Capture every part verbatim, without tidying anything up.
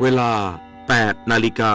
เวลา แปดนาฬิกา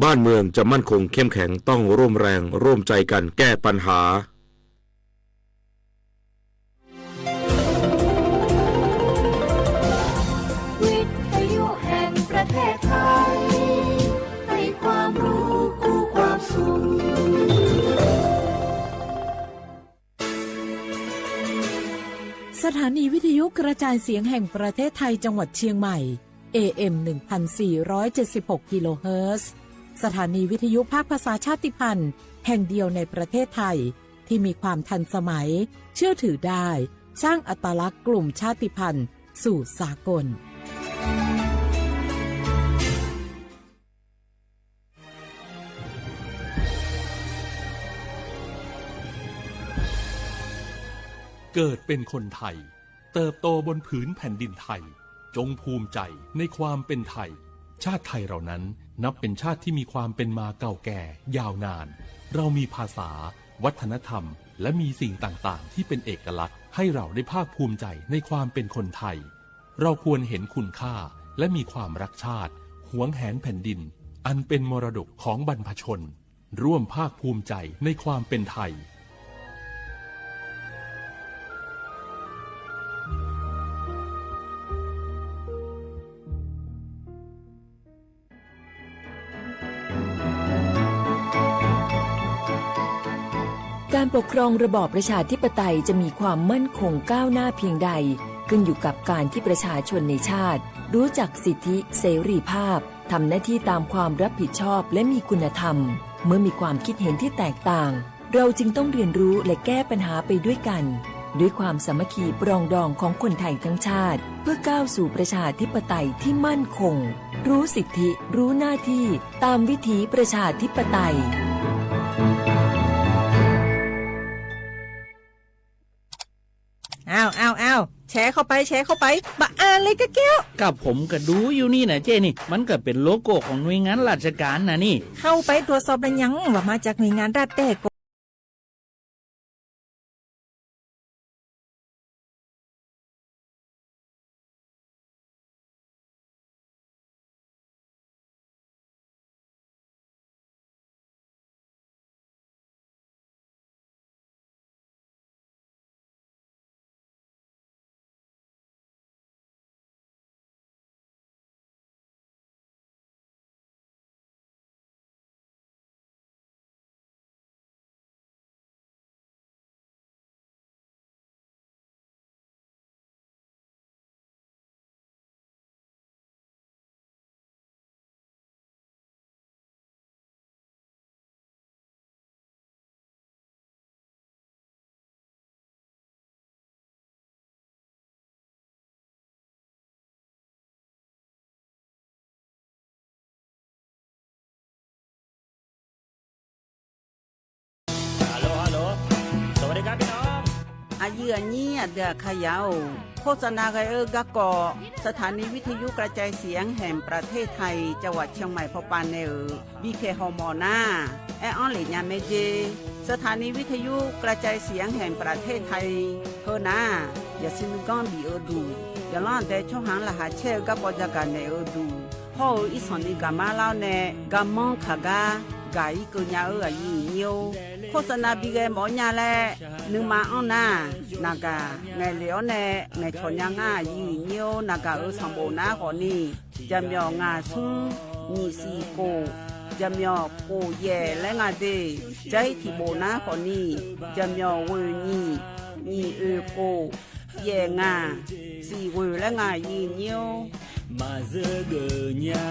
บ้านเมืองจะมั่นคงเข้มแข็งต้องร่วมแรงร่วมใจกันแก้ปัญหา วิทยุแห่งประเทศไทย ให้ความรู้คู่ความสุข สถานีวิทยุกระจายเสียงแห่งประเทศไทยจังหวัดเชียงใหม่ เอเอ็ม หนึ่งพันสี่ร้อยเจ็ดสิบหก กิโลเฮิรตซ์ สถานีวิทยุภาคภาษาชาติพันธุ์แห่งเดียวในประเทศไทย ที่มีความทันสมัย เชื่อถือได้ สร้างอัตลักษณ์กลุ่มชาติพันธุ์สู่สากล เกิดเป็นคนไทย เติบโตบนผืนแผ่นดินไทย จงภูมิใจในความเป็นไทย ชาติไทยเรานั้นนับเป็นชาติที่มีความเป็นมาเก่าแก่ยาวนาน เรามีภาษา วัฒนธรรม และมีสิ่งต่างๆ ที่เป็นเอกลักษณ์ ให้เราได้ภาคภูมิใจในความเป็นคนไทย เราควรเห็นคุณค่า และมีความรักชาติ หวงแหนแผ่นดิน อันเป็นมรดกของบรรพชน ร่วมภาคภูมิใจในความเป็นไทย การปกครองระบอบประชาธิปไตยจะมีความมั่นคงก้าวหน้าเพียงใด ขึ้นอยู่กับการที่ประชาชนในชาติ รู้จักสิทธิเสรีภาพ ทำหน้าที่ตามความรับผิดชอบ และมีคุณธรรม เมื่อมีความคิดเห็นที่แตกต่าง เราจึงต้องเรียนรู้และแก้ปัญหาไปด้วยกัน ด้วยความสามัคคีปรองดองของคนไทยทั้งชาติ เพื่อก้าวสู่ประชาธิปไตยที่มั่นคง รู้สิทธิ รู้หน้าที่ ตามวิถีประชาธิปไตย อ้าว อ้าว อ้าว แชร์เข้าไป แชร์เข้าไป บะอ่านเลยกะแก้ว กับผมก็ดูอยู่นี่นะเจ้นี่ มันก็เป็นโลโก้ของหน่วยงานราชการนะนี่ เข้าไปตรวจสอบแล้วยัง ว่ามาจากหน่วยงานรัฐแท้ก็ Aqyuif aqnyir aqdui aqkaqyaq-or, โฆษณา ghae-eu garkawv สถานีวิทยุกระจายเสียงแห่งประเทศไทย จังหวัดเชียงใหม่ pawpav nae-euq bipyaeq hawmawf nar, aer-anr lef nya mae jer. สถานีวิทยุกระจายเสียงแห่งประเทศไทย heu nar, yaqsiq nuiganr bif-eu duq, yaqlanr aqdae tsawrhaq-anr laqkhaq caer-eu garkawv jagaq naeq-eu duq, hawr-eu irsanq ni gaqmar lar-awr nae garmanr kaq gar gaq-ir keuv nya-eu aqyuif aqnyir-or, โฆษณา bi ghae mawf-awr nya laer nuima anr nar, naqgaq ngaeqlef-awr nae ngaeqcawq nya ngar aqyuif aqnyir-or, naqgaq-euq sanqbof nar khawfni, jaqmyawf ngaq smr nyiq siq kof, jaqmyawf kof yaef laer nga de. Jar-ir tiqbof nar khawfni, jaqmyawf ghoeq nyiq, nyiq oeq kof, yaef ngaq, siq ghoeq laer nga aqyuif aqnyir-or. Maqzeur geuf nya.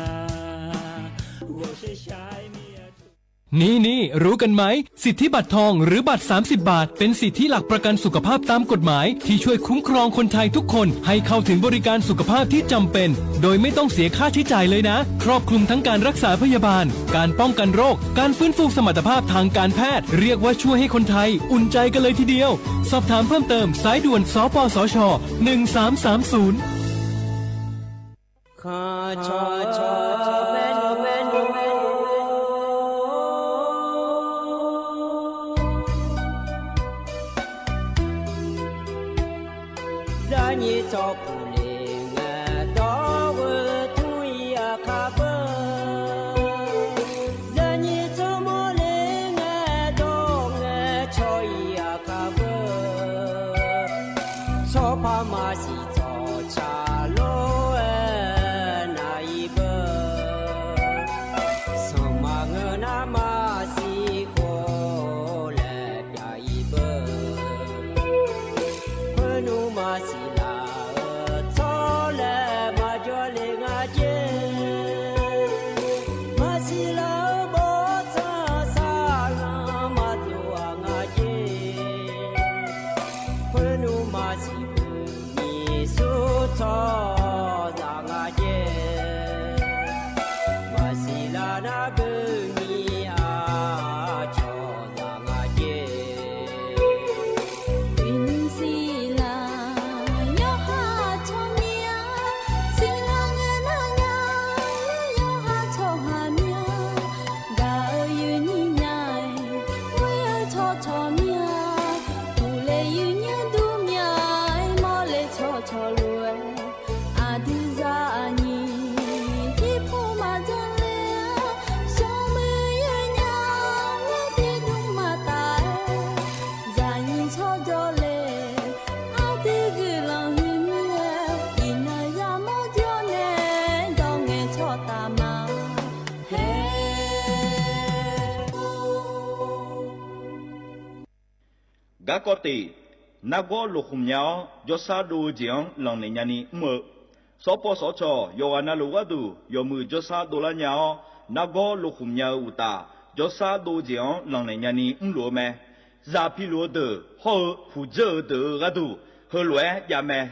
นี่ๆ รู้กันไหม สิทธิบัตรทองหรือบัตร สามสิบบาท เป็นสิทธิหลักประกันสุขภาพตามกฎหมาย ที่ช่วยคุ้มครองคนไทยทุกคนให้เข้าถึงบริการสุขภาพที่จำเป็น โดยไม่ต้องเสียค่าใช้จ่ายเลยนะ ครอบคลุมทั้งการรักษาพยาบาล การป้องกันโรค การฟื้นฟูสมรรถภาพทางการแพทย์ เรียกว่าช่วยให้คนไทยอุ่นใจกันเลยทีเดียว สอบถามเพิ่มเติม สายด่วน สปสช หนึ่งสามสามศูนย์ Zaqnyiq tsawrpuq le ngae dawr-eu tmr-ir aqkar beu. Zaqnyiq tsawrmawr le ngae dawr ngae cawr-ir aqkar beu. Tsawrpar maqsiq tsawrca lof-aer nav-ir beu. Sanqma ngeur nar maqsiq khof laer pyav-ir beu. Khoernmr maqsiq laf-eu tsawrlaer maqjawr le nga jer. Maqsiq laf-eu bawrtsanq saqlanq maqdov-aq nga jer. Khoernmr maqsiq beu nyiq smr tsawrhaqzaq nga jer. Maqsiq laf nar beu nyiq aqcawq zaq nga jer. Uiqnymr siqlaq yawqha tsawrmyanr, siqlaq ngae nar nya, yawqha tsawrhaq myanr, gaq-eu uiqnymr nya-aer, ghoer-eu tsawrcawq myanr, uqle uiqnymr dur myanr-aer, mawrle tsawrcawq lof-aer, aqdui zaqnyiq jirpov maqjan le-awr, smrmuiq yawnya-aer tiqdmr maqtaf-aer, zaqnyiq tsawrjawr le, aqdui guiqlanq huiqmur-aer, iqnan yamawr jawr nae, dawr ngae tsawrtaf ma. Her Garkawv tif, nargawr loqkhmq nya-awr jawrshar dov-eu jeq-anr lanqnaeq nyani mr-eu, sawrpawv sawrcawq yawqghaq navluf gharduq yawmuiq jawrshar dovlar nya-awr, nargawr loqkhmq nya-eu uqtaf, jawrshar dov-eu jeq-anr lanqnaeq nyani mrluf-eu mae. Zaq piluf-eu deuq hawr-eu puqdzeur-eu deuq-eu gharduq heulof-aer jav mae.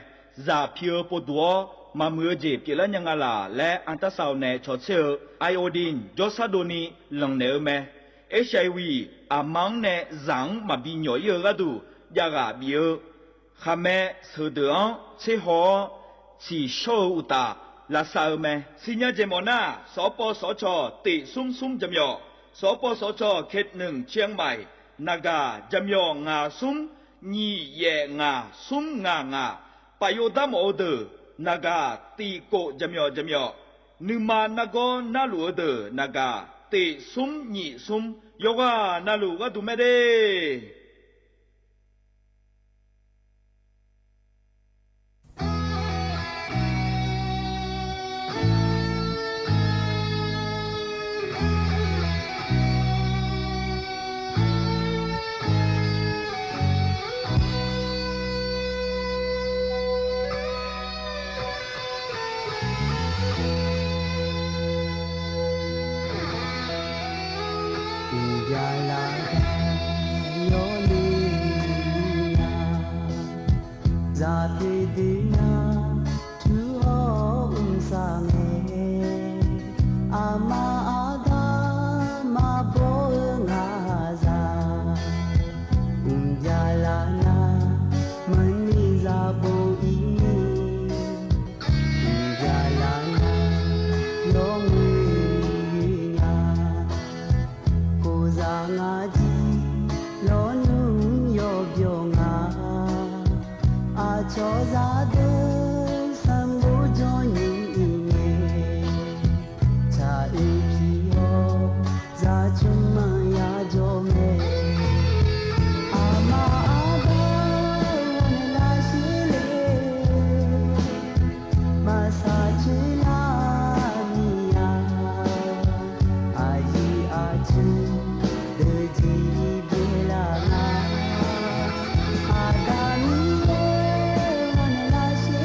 Zaq pi-eu povduq-awr maqmuiq-eu jeq pyeuflar nya nga laq laer anrtarsar-eu nae cawtser-eu iodine jawrshar dovni lanqnaeq-eu mae. Hiv, aqma-anr nae zaq-anr maqbi nyawq ir-eu gharduq javghaq bif-eu khaqmae sheuqdeuq-anr tserhaw-awr, tsiqshawr-eu uqtaf lavsav-eu mae. Sirnya jeq mawf nar, sawqpawv sawqcawq tif smr smr jaqmyawf, sawqpawv sawqcawq เขตหนึ่ง เชียงใหม่ naqgaq jaqmyawf ngaq smr nyiq yaef ngaq smr ngaq ngaq, paf yov dar mawf-eu deuq naqgaq tif kof jaqmyawf jaqmyawf, nuima nargawr narluf-eu deuq naqgaq tif smr nyiq smr, yawqghaq navluf gharduq mae de. Uqbya laf-aer yawle nya, zaqpir dui nya, tur hawr mqsaq ngae, aqma aqda maqbaw-eu ngaq zaq, uqbya laf nar, maqni zaq bo ir ni, uqbya laf nar, yawmuiq nya, kof zaq ngaq jir lawrnmr yawbyawq nga, aqcawq zaqdeuq sanqbof jawr nyiq ir ngae, tsaq-eu pi hawr zaqcmq maqya jawr mae, aqma aqda-eu ghawqmya lavshir le, maqsaq coer lar miqya, aqyuif aqtsu deuq jeq byaeq laf nga, aqda Miqyaer ghawqmya lavshir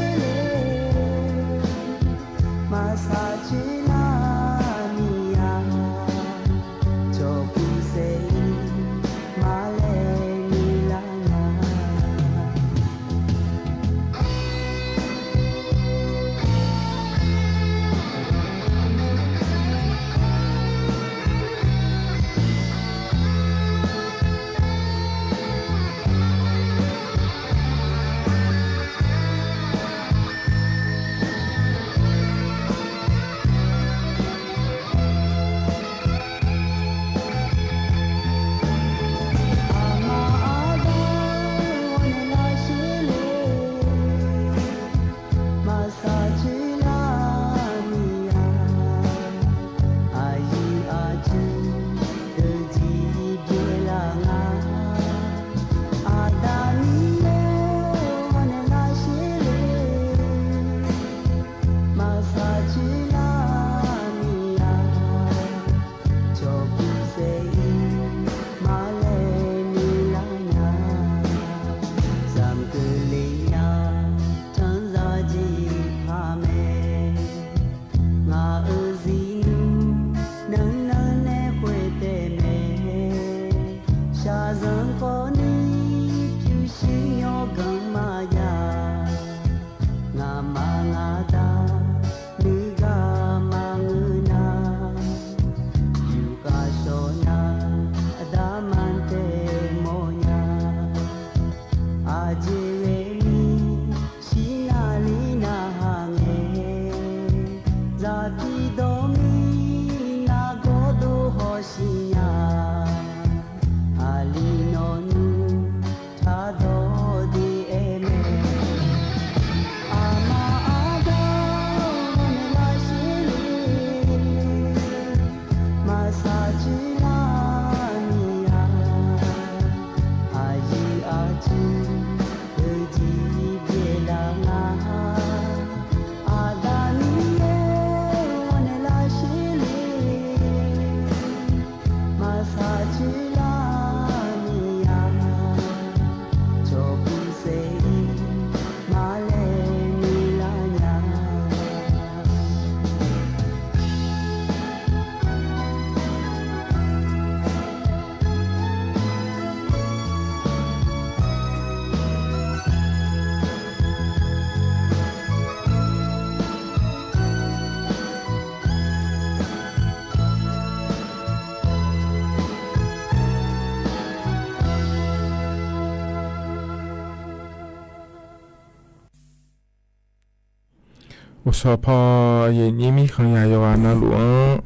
Uqshawq paw, aqyuif nyir mirkhanq yaq yawqghaq navluf-anr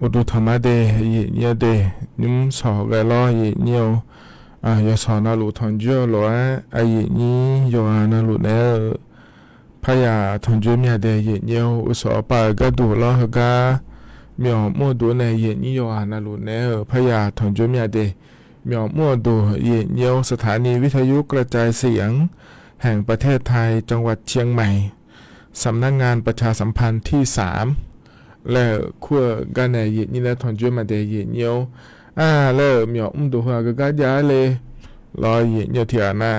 uqduq tanqma de, aqyuif nyir-eu de, nymr shawq ghae lawr, aqyuif nyir-eu, yawshawq navluf tanqjoer-eu lof-aer, aqyuif nyir yawqghaq navluf naeq-aer-eu, paryaq tanqjoer myav de, aqyuif nyir-eu, uqshawq paw-euq gharduq lawr heugar myawf mr-eu duq nae, aqyuif nyir yawqghaq navluf naeq-aer-eu, paryaq tanqjoer myav de, myawf mr-eu duq, aqyuif nyir-eu, สถานีวิทยุกระจายเสียงแห่งประเทศไทย จังหวัดเชียงใหม่ สำนักงานประชาสัมพันธ์ที่สาม laer-euq kur-eu gar nae, aqyuif nyir nae tanqjoer myav de, aqyuif nyir-eu, a, laer-euq myawf mr duq heu-aq geugar jav-aer le, lawr, aqyuif nyir-eu, tiqghaq nar,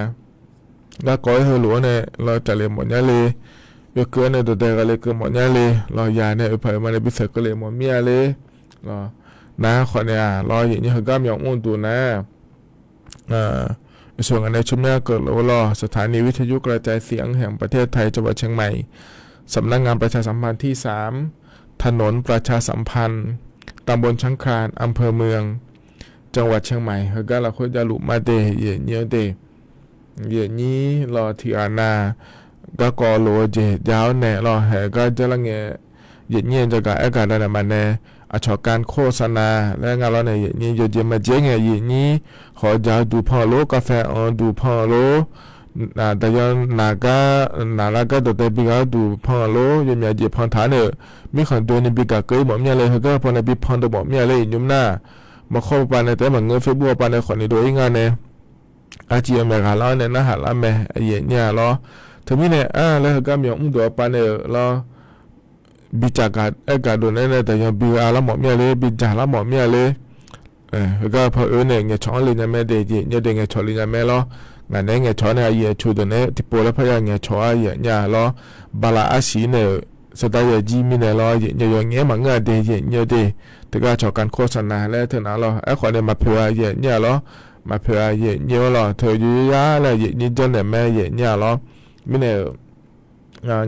garkawv-aer heulof-anr nae lawr, cavlef mawf nyar le, yawkeuv-anr nae dawqdae ghaqle keuv mawf nyar le, lawr, yaq nae oeqpaq oeqma nae bi saeq keuvle mawf mir-a le, lawr, nar khawf nae-aq lawr, aqyuif nyir heugar myawf mr duq nar, aqsur ngaq nae tsawrmyanr keuvlof-eu lawr, สถานีวิทยุกระจายเสียงแห่งประเทศไทย จังหวัดเชียงใหม่ สำนักงานประชาสัมพันธ์ที่สาม ถนนประชาสัมพันธ์ ตำบลช้างคลาน อำเภอเมือง จังหวัดเชียงใหม่ heugar lafkhoer javluf ma de, aqyuif nyir-eu de, aqyuif nyir lawr, tiqghaq nar, garkawv lof-eu jeq jav-awr nae lawr, haeq gar jarlar ngae, aqyuif nyir-eu, jagaq aergaq danaeq maqnae, aqcawq การโฆษณา laer nga lawr nae, aqyuif nyir yawjeq maqjeq ngae, aqyuif nyir khawf jaq-eu duq pan-euq lor, กาแฟ anq-eu duq pan-euq lor, daqyan naqgar naqlar gar dawqdae bi ghaq-eu duq pan-euq lor, yawmyaq jeq pantaq-aer nae-euq, mirkhanq doeni bi gaq keuv-ir mawf mir-a le, heugar paw nae bi pan dov mawf mir-a le, nymr nar, maqkhawr paw nae taef-aer maqngeur, Facebook paw nae khawfni dov-ir nga nae, arciv yawmyaq ghaq lar-anr nae narhaq lar mae, aqyuif nyir-a lawr. Teumirnae ar laer heugar myawf mr duq-eu paw nae-euq lawr, bi caqgaq aergaq dov naeq-aer nae daqyan bi gha lar mawf mir-a le, bi dzaq lar mawf mir-a le, heugar paw oe nae ngaeqcawq-anr le nya mae de, aqyuif nyir-eu de, ngaeqcawq le nya mae lawr. Ngaq naeq-aer ngaeqcawq-anr nae aqyuif aqtsu deuq naeq-aer tiqpov laer parya ngaeqcawq-a, aqyuif nyir-a lawr. Bala arsiq nae-euq sardar yajir mirnae lawr, aqyuif nyir-eu, yawngaef-aer maqngeur-a de, aqyuif nyir-eu de, teugar aqcawq การโฆษณา laer teunav lawr. Aerkhawf nae maqpoeq-a, aqyuif nyir-a lawr, maqpoeq-a, aqyuif nyir-eu lawr, teu yuyar laer aqyuif nyir janrnaeq mae, aqyuif nyir-a lawr. Mirnae-euq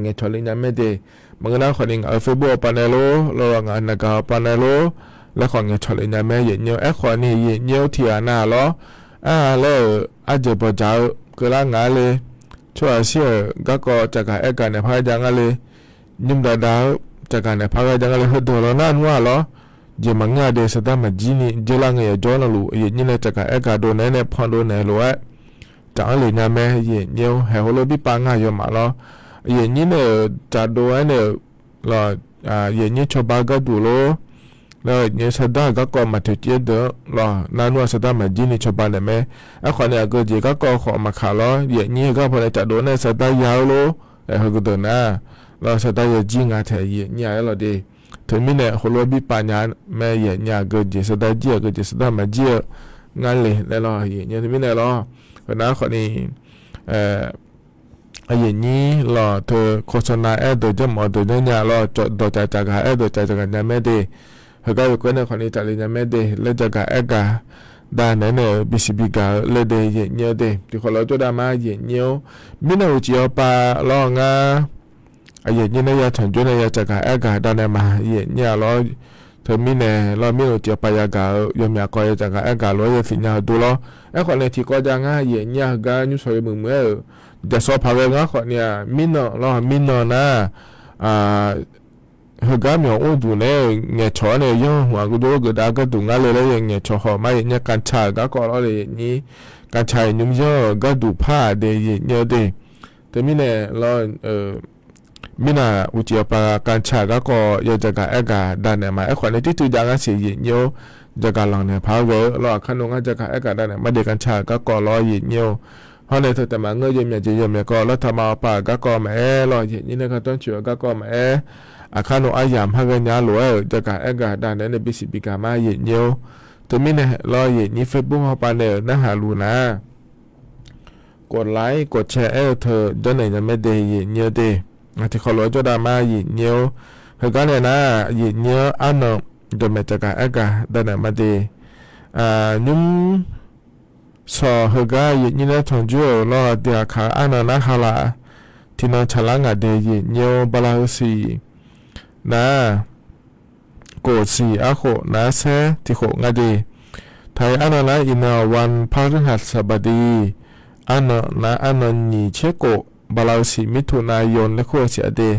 ngaeqcawq le nya mae de. Maqngeur nar khawfni ngaq-euq Facebook-eu paw nae lor, lawr ngaq-euq naqgaq-eu paw nae lor, laer khawf ngaeqcawq le nya mae, aqyuif nyir-eu. Aerkhawfni aqyuif nyir-eu, tiqghaq nav-a lawr, ar laer-euq arjeq bawqdzaq-eu keuvlar ngaq-a le, tsawrhaq shir-euq garkawv caqgaq aergaq naeq par-aer jav nga le, nymr dav dav-eu caqgaq naeq par-aer jav nga le, heudeuq lawr nar nmr-a lawr, jeq maqngeur-a de, sardar maqjir ni dzeurlar ngae yajawr navluf, aqyuif nyir nae caqgaq aergaq dov naeq-aer nae pan dov naeq lof-aer, caf-anr le nya mae, aqyuif nyir-eu. Haeq heulof-aer birpav ngar yawmaf lawr, aqyuif nyir nae-euq caqdov-aer nae-euq lawr, aqyuif nyir cawba gharduq lor, lawr, aqyuif nyir sardar-euq garkawv maqtoeq cif-aer deuq-anr lawr, nar nmr-a sardar maqjir ni cawba naeq mae. Aerkhawfni aqgeu jeq garkawv khawf maqkaq lawr, aqyuif nyir heugar paw nae caqdov nae sardar ya-eu lor, haeq heudeuq nar, lawr, sardar yajir nga taeq, aqyuif nyir-a aer lawr de. Teumirnae heulof-aer birpav nya mae, aqyuif nyir-a, aqgeu jeq sardar jir-eu, aqgeu jeq sardar maqjir-eu ngar le laer lawr, aqyuif nyir-eu. Teumirnae lawr, heunar khawfni aqyuif nyir lawr, teu โฆษณา aer deuq janrmawf deuq janrnya lawr, dawqcaf caqgaq aer dawqcaf caqgaq nya mae de. Heugar yawkeuv nae khawfni caf le nya mae de laer caqgaq aergaq dav naeq-aer nae-euq bisiq bi gaq-eu laer de, aqyuif nyir-eu de. Tiqkhawf lawr jawrdav ma, aqyuif nyir-eu. Mirnae uqcif yawpav lawr ngar, aqyuif nyir nae ya tanqjoer nae ya caqgaq aergaq dav naeq ma, aqyuif nyir-a lawr. Teumirnae lawr, mirnae uqcif yawpav yagaq-eu yawmyaq kawv ya caqgaq aergaq lof-aer yasiq nya-eu dur lawr. Aerkhawf nae tiqkawv jav ngar, aqyuif nyir-a, heugar nymr shawq yawmuiq muiq-aer-euq jaqsawr paq ghae ngar khawfni-aq, mirnan lawr, mirnan nar, heugar myawq mr duq naeq-aer ngaeqcawq-anr nae yanr hmq-aq guvdoer geufdav gharduq ngar le laer ngaeqcawq haw ma, aqyuif nyir-a, กัญชา-euq garkawv lawr le, aqyuif nyir กัญชา-euq nymr yanr-euq gharduq par-aq de, aqyuif nyir-eu de. Teumirnae lawr, mirnae uqcif yawpav กัญชา-euq garkawv ya caqgaq aergaq dav naeq ma. Aerkhawf nae tirtuiv jav ngar siq, aqyuif nyir-eu, caqgaq lanq naeq paq-aer ghae-eu lawr, aqkar nor ngar caqgaq aergaq dav naeq ma de, กัญชา-euq garkawv lawr, aqyuif nyir-eu. Hawr nae teu taef maqngeur, yawmyaq jeq yawmyaq kawv lawr, taqma yawpav-euq garkawv maqaer lawr, aqyuif nyir nae ka tanrcoeq-eu garkawv maqaer, aqkar nor aryamq par ghae nya lof-aer-euq caqgaq aergaq dav naeq-aer nae bisiq bi gaq ma, aqyuif nyir-eu. Teumirnae lawr, aqyuif nyir Facebook hawpav nae-euq narhaq luf nar กดไลค์ กดแชร์ aer-eu teu janrnaeq nya mae de, aqyuif nyir-eu de. Ngaq tiqkhawf lof-aer jawrdav ma, aqyuif nyir-eu. Heugar nae nar, aqyuif nyir-eu, arnan dawqmaeq caqgaq aergaq dav naeq ma de. Nymr shawq heugar aqyuif nyir nae tanqjoer-euq lawr, aqdui aqkaq-eu arnan narhaq laf, tiqnan tsaqlar ngaq de, aqyuif nyir-eu, bala heu siq nar, kof siq arkhof nar saer tiqkhof nga de. Taq-iq arnan nar iqnan-aq วันพฤหัสบดี, arnan nar arnan nyiq tser kof bala-eu siq มิถุนายน laer kur-eu siq-a de.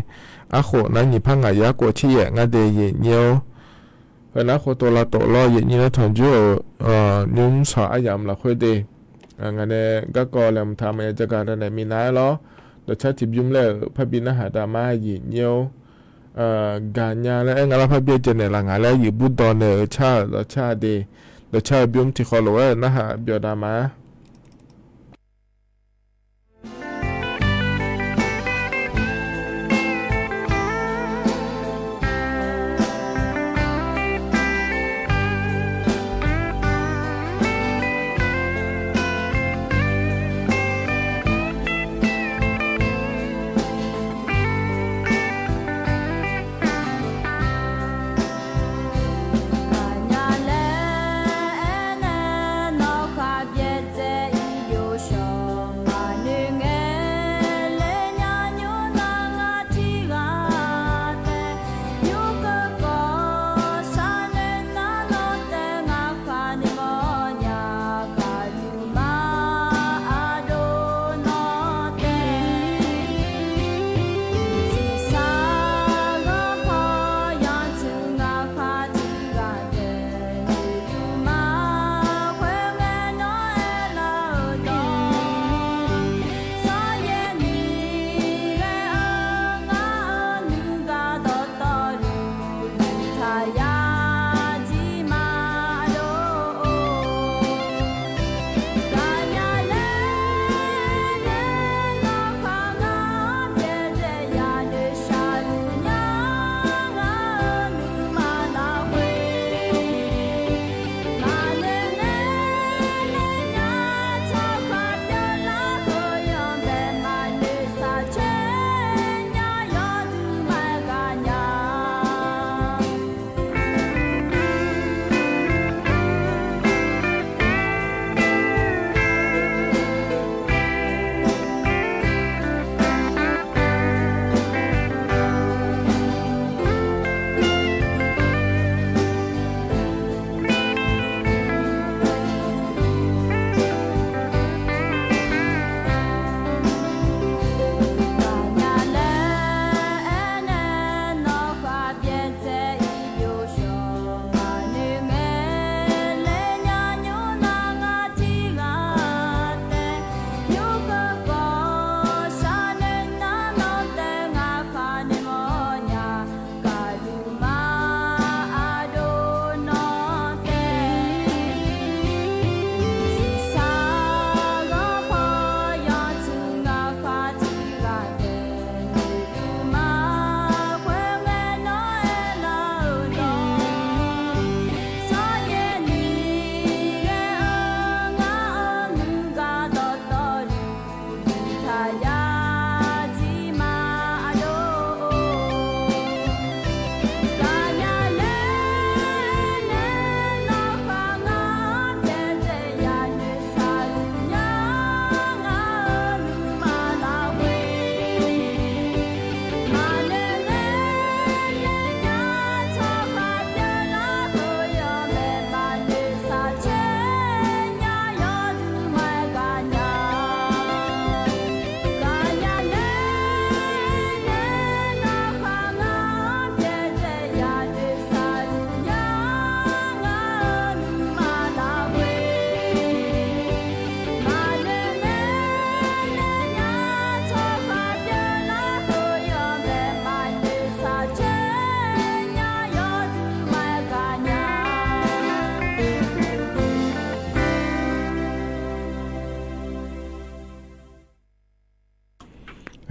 Arkhof nar nyiq par ngaq yar khof tser yaef ngar de yaeqnyir-or. Heu nar khof tov lavtof lawr yaeqnyir laer tanqjur-euq nymr sawq aryamq lafkhoer de. Ngaq nae garkawv laeqhmq taq maqya jagaq danaeq minav-aer lawr. Dawqcar tiqbymr laer-euq parbi narhaq daqma yaeqnyir-or. Gaqnya laer aer nga lar parbi-aer janaeq laf ngaq laer yuif bur dawq naeq-euq car-euq dawqcar de. Dawqcar-eu bymr tiqkhawf lof-aer narhaq byawq daqma-a.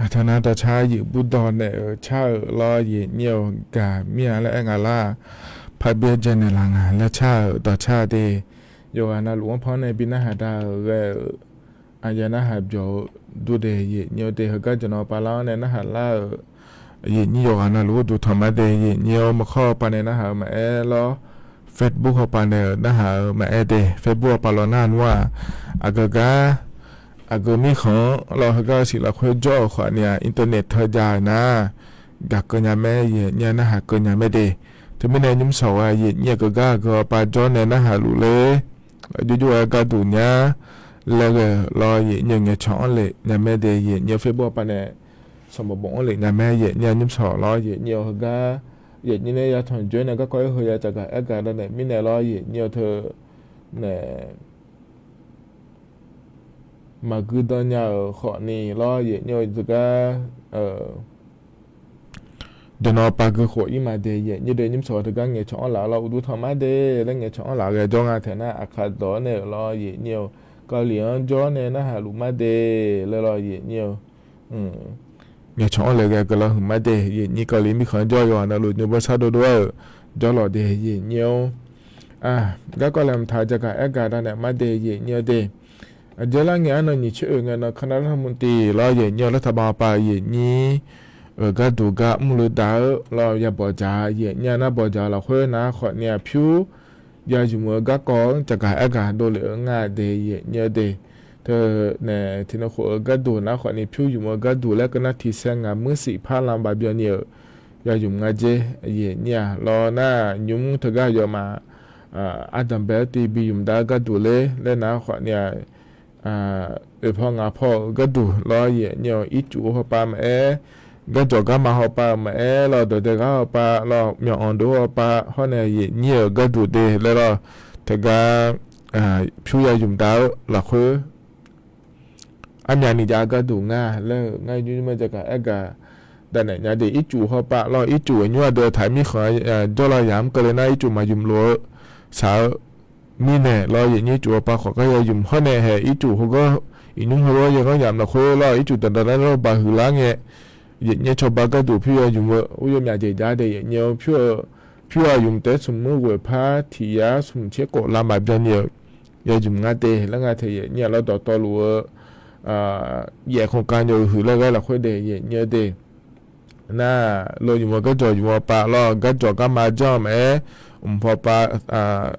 Aqtaq nar dawqcar yuif bur dawq naeq-euq car-euq lawr yaeqnyir-eu gaq mir-a laer aer nga lar. Parbyaer janaeq laf ngaq laer car-euq dawqcar de. Yawqghaq navluf-anr panr nae bi narhaq da-euq ghae-euq aqyawf narhaq byawq-eu dur de yaeqnyir-eu de. Heugar jaqnan pavlar-anr nae narhaq lar-euq yaeqnyir yawqghaq navluf-anr duq tanq ma de yaeqnyir-awr, maqkawr-eu pavnae narhaq-eu maqaer lawr. Facebook hawpavnae-euq narhaq-eu maqaer de. Facebook hawpav lawr nar nmr-aq, aqgeu gar aqgeu mirkhanq-anr lawr heugar-eu siq lafkhoer jawr-euq khawf ni-aq, internet teujav-euq nar gaq keuv nya mae, yaeqnyir narhaq keuv nya mae de. Teumirnae nymr sawq ghae yaeqnyir aqgeu gar aqgeu hawpav jawr nae narhaq luf ler. Jov jov-aer garduq nyar. laer ghae-eu lawr, yaeqnyir-eu ngaeqcawq-anr lef nya mae de, yaeqnyir-eu Facebook pav nae sanqbof bof-anr lef nya mae, yaeqnyir-eu nymrshawq lawr, yaeqnyir-eu heugar, yaeqnyir nae ya tanqjoer nae garkawv aer heu ya tsafgaq aer gaq dawq naeq mirnae lawr, yaeqnyir-eu teu nae maqgui dan nya-euq khawfni lawr, yaeqnyir-eu teugar jawqnan pav gui khof ir ma de, yaeqnyir de nymrshawq teugar ngaeqcawq-anr laf lawr, uqduq tanq mar de laer ngaeqcawq-anr laf ghae jawr nga taeq nar, Aqkaq dawq-anr nae-euq lawr, yaeqnyir-eu Kali-anr jawr nae narhaq luf mar de laer lawr, yaeqnyir-eu ngaeqcawq-anr lef ghae guiqlanq huiq mar de, yaeqnyir Kali mirkhanq-anr jawr yawqha navluf nymr bawr sar dovdov-aer-euq jawr lawq de, yaeqnyir-or. Garkawv laeqhmq taq-eu jaqgaq aer gaq dawq naeq mar de, yaeqnyir-eu de. Aqjeq lar ngae arnan nyiq tser oeq ngae nan Canada mq tiq lawr, yaeqnyir-eu lartaq baq pav yaeqnyir-euq gharduq gar mrluiv daq-eu lawr, ya bawqdzaq, yaeqnyir-a nar bawqdzaq-eu lafkhoer nar khawfni-aq pyur ya ymq-eu garkawv-anr jaqgaq aer gaq dovlef-eu nga de, yaeqnyir-eu de. Teu nae tiqnan khof-eu gharduq nar khawfni pyur ymq-eu gharduq laer keuv nar tiqsaer ngaq muir siq par lanbaf byanni-euq ya ymq nga jer, yaeqnyir-aq lawr nar nymr teugar yawmaf ardanq bae-anr tiv bi ymq dav-eu gharduq ler laer nar khawfni-aq, oeq paw ngaq paw-euq gharduq lawr, yaeqnyir-eu ircuf hawpav maqaer, gardzawq garma hawpav-euq maqaer lawr, dawqdae ghaq hawpav lawr, myawq anq dov hawpav hawr nae yaeqnyir-euq gharduq de laer lawr, teugar pyur ya ymq dav-eu lafkhoer armyavni jav-eu gharduq nga laer-euq ngar nymr nymr-aer jaqgaq aer gaq dawq naeq nya de, ircuf hawpav lawr, ircuf aqnymr aqdui-euq taq-eu mirkhanq jawrlav yamq-anr keuvle nar ircuf maqymq lof-eu shaq-eu mirnae lawr, yaeqnyir ircuf hawpav khawf gar ya ymq hawr nae hae ircuf heugar iqnymr heugar yaganr yamq lafkhoer lawr, ircuf danqdanq nar lawr baq huiqlar ngae, yaeqnyir cawba gharduq pyur ya ymq-eu ur yawmyaq jeq jar de, yaeqnyir-eu pyur-eu pyur ya ymq taef-aer smq muir ghoeq par tiq yar smq tser khof lanbaf byanni-euq ya ymq nga de laer nga tae, yaeqnyir-aq lawr dawqtawvluf-eu yaef khoerkav nyawq-eu huiq laer ghae lafkhoer de, yaeqnyir-eu de. Nar lo ymq-eu gardzawq ymq-eu pav lawr, gardzawq garma janr-eu maqaer, mq paw pav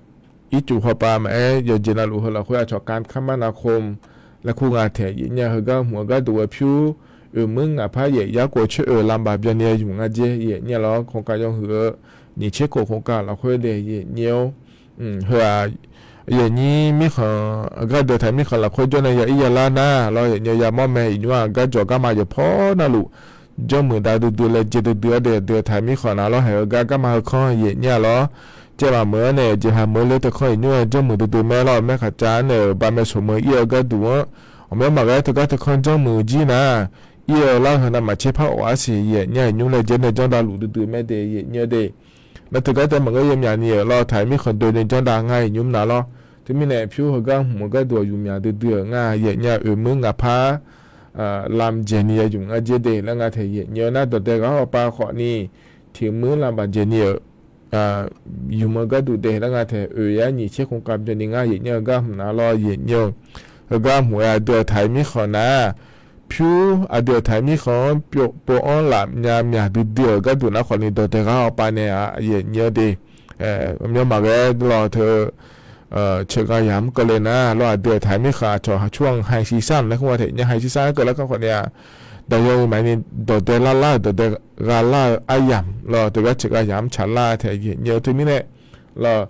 ircuf hawpav maqaer, yawqjeq navluf heu lafkhoer aqcawq kan kamar nav khom laer kur nga tae, yaeqnyir-a heugar hmq-eu gharduq ghae pyur oeq muir ngaq par yaef yar khof tser oeq lanbaf byanni ya ymq nga jer, yaeqnyir-a lawr khoerkav yawhuiq-eu nyiq tser khof khoerkav lafkhoer de, yaeqnyir-or. Heu-aq yaeqnyir mirkhanq gharduq taq mirkhanq lafkhoer jawr nae ya ir ya lar nar lawr, yaeqnyir-eu yamawr mae, iqnymr-aq gardzawq garma yawqpaw navluf janrmuiq dav duidui laer jae duidui-awr de, aqdui-euq taq mirkhanq nar lawr haeq-eu gar garma heukanr yaeqnyir-a lawr, caev maqmeuq-anr nae jeqhaq meuq-eu le teukanr iqnymr-aer janrmuiq duidui mae lawr, maerkaq cav-anr nae-euq baqmae soqmeuq ir-eu gharduq-anr ghawqmyanr maqghae teugar teukanr janrmuiq jir nar, ir-eu lar heu navmaqtser par of-ar siq, yaeqnyir-a iqnymr laejae nae janrdav luf duidui mae de, yaeqnyir-eu de. Nar teugar taef maqngeur yawmyaq ni-euq lawr taq mirkhanq doeni janrdav ngar iqnymr na lawr. Teumirnae pyur heugar hmq-eu gharduq-aq ymqmyaq duidui-euq nga, yaeqnyir-a oeq muir ngaq par lam jaeqni ya ymq nga jer de laer nga tae, yaeqnyir-eu nar dawqdae ghaq hawpav khawfni tiq muir lanbaf jaeqni-euq ymq-eu gharduq de laer nga tae, oeq yar nyiq tser khoerkav byanni ngar yaeqnyir-eu gar hmq na lawr, yaeqnyir-eu heugar hmq-aer aqdui-euq taq mirkhanq nar, pyur aqdui-euq taq mirkhanq-anr pov-anr laf nya myaq duidui-euq gharduq nar khawfni dawqdae ghaq hawpav nae-aq yaeqnyir-eu de. Ghawqmyanr maqghae lawr teu ceqghav yamq-anr keuvle nar lawr, aqdui-euq taq mirkhanq aqcawq haqcur-anr haiq shiq sar laer khar nga tae, nya haiq shiq sar-aer keuvlar kar khawfni-aq, daqyan maqni dawqdae larlar-euq dawqdae gha lar-eu aryamq lawr, teugar ceqghav yamq-anr tsaqlar tae yaeqnyir-eu teumirnae lawr,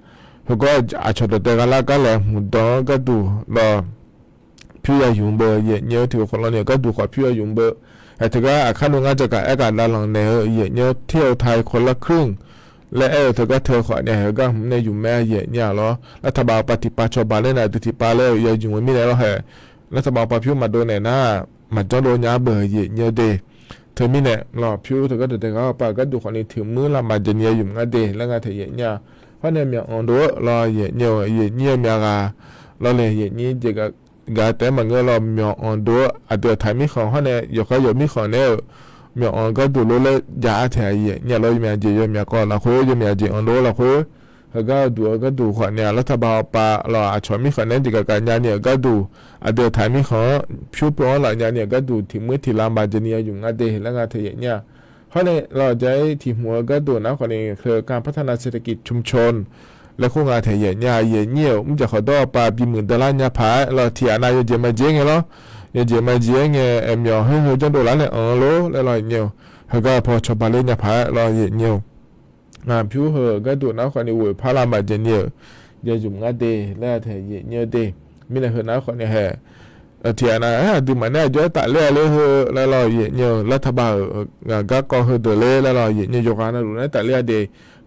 heugar aqcawq dawqdae gha lar gar laeqhmq dan-anr gharduq lawr pyur ya ymq beu, yaeqnyir-eu tiq ghaq khawf lawrni-euq gharduq khawf pyur ya ymq beu. Haeq teugar aqkar nui ngar jaqgaq aer gaq lavlanq naeq-eu yaeqnyir-eu ter-eu tai คนละครึ่ง laer aer-eu teugar teu khawfni haeq-eu gar hmq nae ymq mae, yaeqnyir-a lawr. Lar taqbaq pav tiqpav cawba laer nae aqdui tiqpav laer-eu ya ymq-eu mirnae lawr haeq, lar taqbaq pav pyur maqdov naeq nar maqjanr dov nya-a beu, yaeqnyir-eu de. Teumirnae lawr pyur teugar dawqdae ghaq hawpav gharduq khawfni tiq muir lanbaf jaeqni ya ymq nga de laer nga tae yaeqnyir-a. Hawr nae myawq anq dov-eu lawr yaeqnyir-eu, yaeqnyir-eu myawq ghaq lawr le, yaeqnyir jeq gaq taef-aer maqngeur lawr, myawq anq dov-eu aqdui-euq taq mirkhanq hawr nae yawqgar yawq mirkhanq naeq-euq myawq anq gharduq lor laer jav-ar taeq-a yaeqnyir-a lawr, yawmyaq jeq yawmyaq kawv lafkhoer yawmyaq jeq anq dov-eu lafkhoer heugar-eu duq-eu gharduq khawfni-aq lar taqbaq hawpav lawr aqcawq mirkhanq naeq-aer jeq gaq gaq nyani-euq gharduq aqdui-euq taq mirkhanq-anr pyur pov-anr laf nyani-euq gharduq tiq muir tiq lanbaf jaeqni ya ymq nga de laer nga tae yaeqnyir-a. Hawr nae lawr jaq-ir tiq hmq-eu gharduq nar khawfni โครงการพัฒนาเศรษฐกิจชุมชน laer khar nga tae yaeqnyir-a, yaeqnyir-euq mrjaq khawqdawr hawpav bimeuq dawrlar nya paq-aer lawr tiq ghaq nav yawjeq maqjeq-aer ngae lawr, yawjeq maqjeq-aer ngae aermyawq khoer heu janrdov lar nae anq-eu lor laer lawr yaeqnyir-eu, heugar paw cawba ler nya paq-aer lawr yaeqnyir-eu pyur heu gharduq nar khawfni ghoeq par lanbaf jaeqni-euq ya ymq ngar de laer tae yaeqnyir-eu de. Mirnae heu nar khawfni hae, tiqghaq nav-aer aqduimaf nae aqjox-aer tafler-a ler heu laer lawr, yaefnyir-eu lar taqbav-euq garkawv heudeuq ler laer lawr, yaefnyir yawqghaq navluf nae tafler-a de.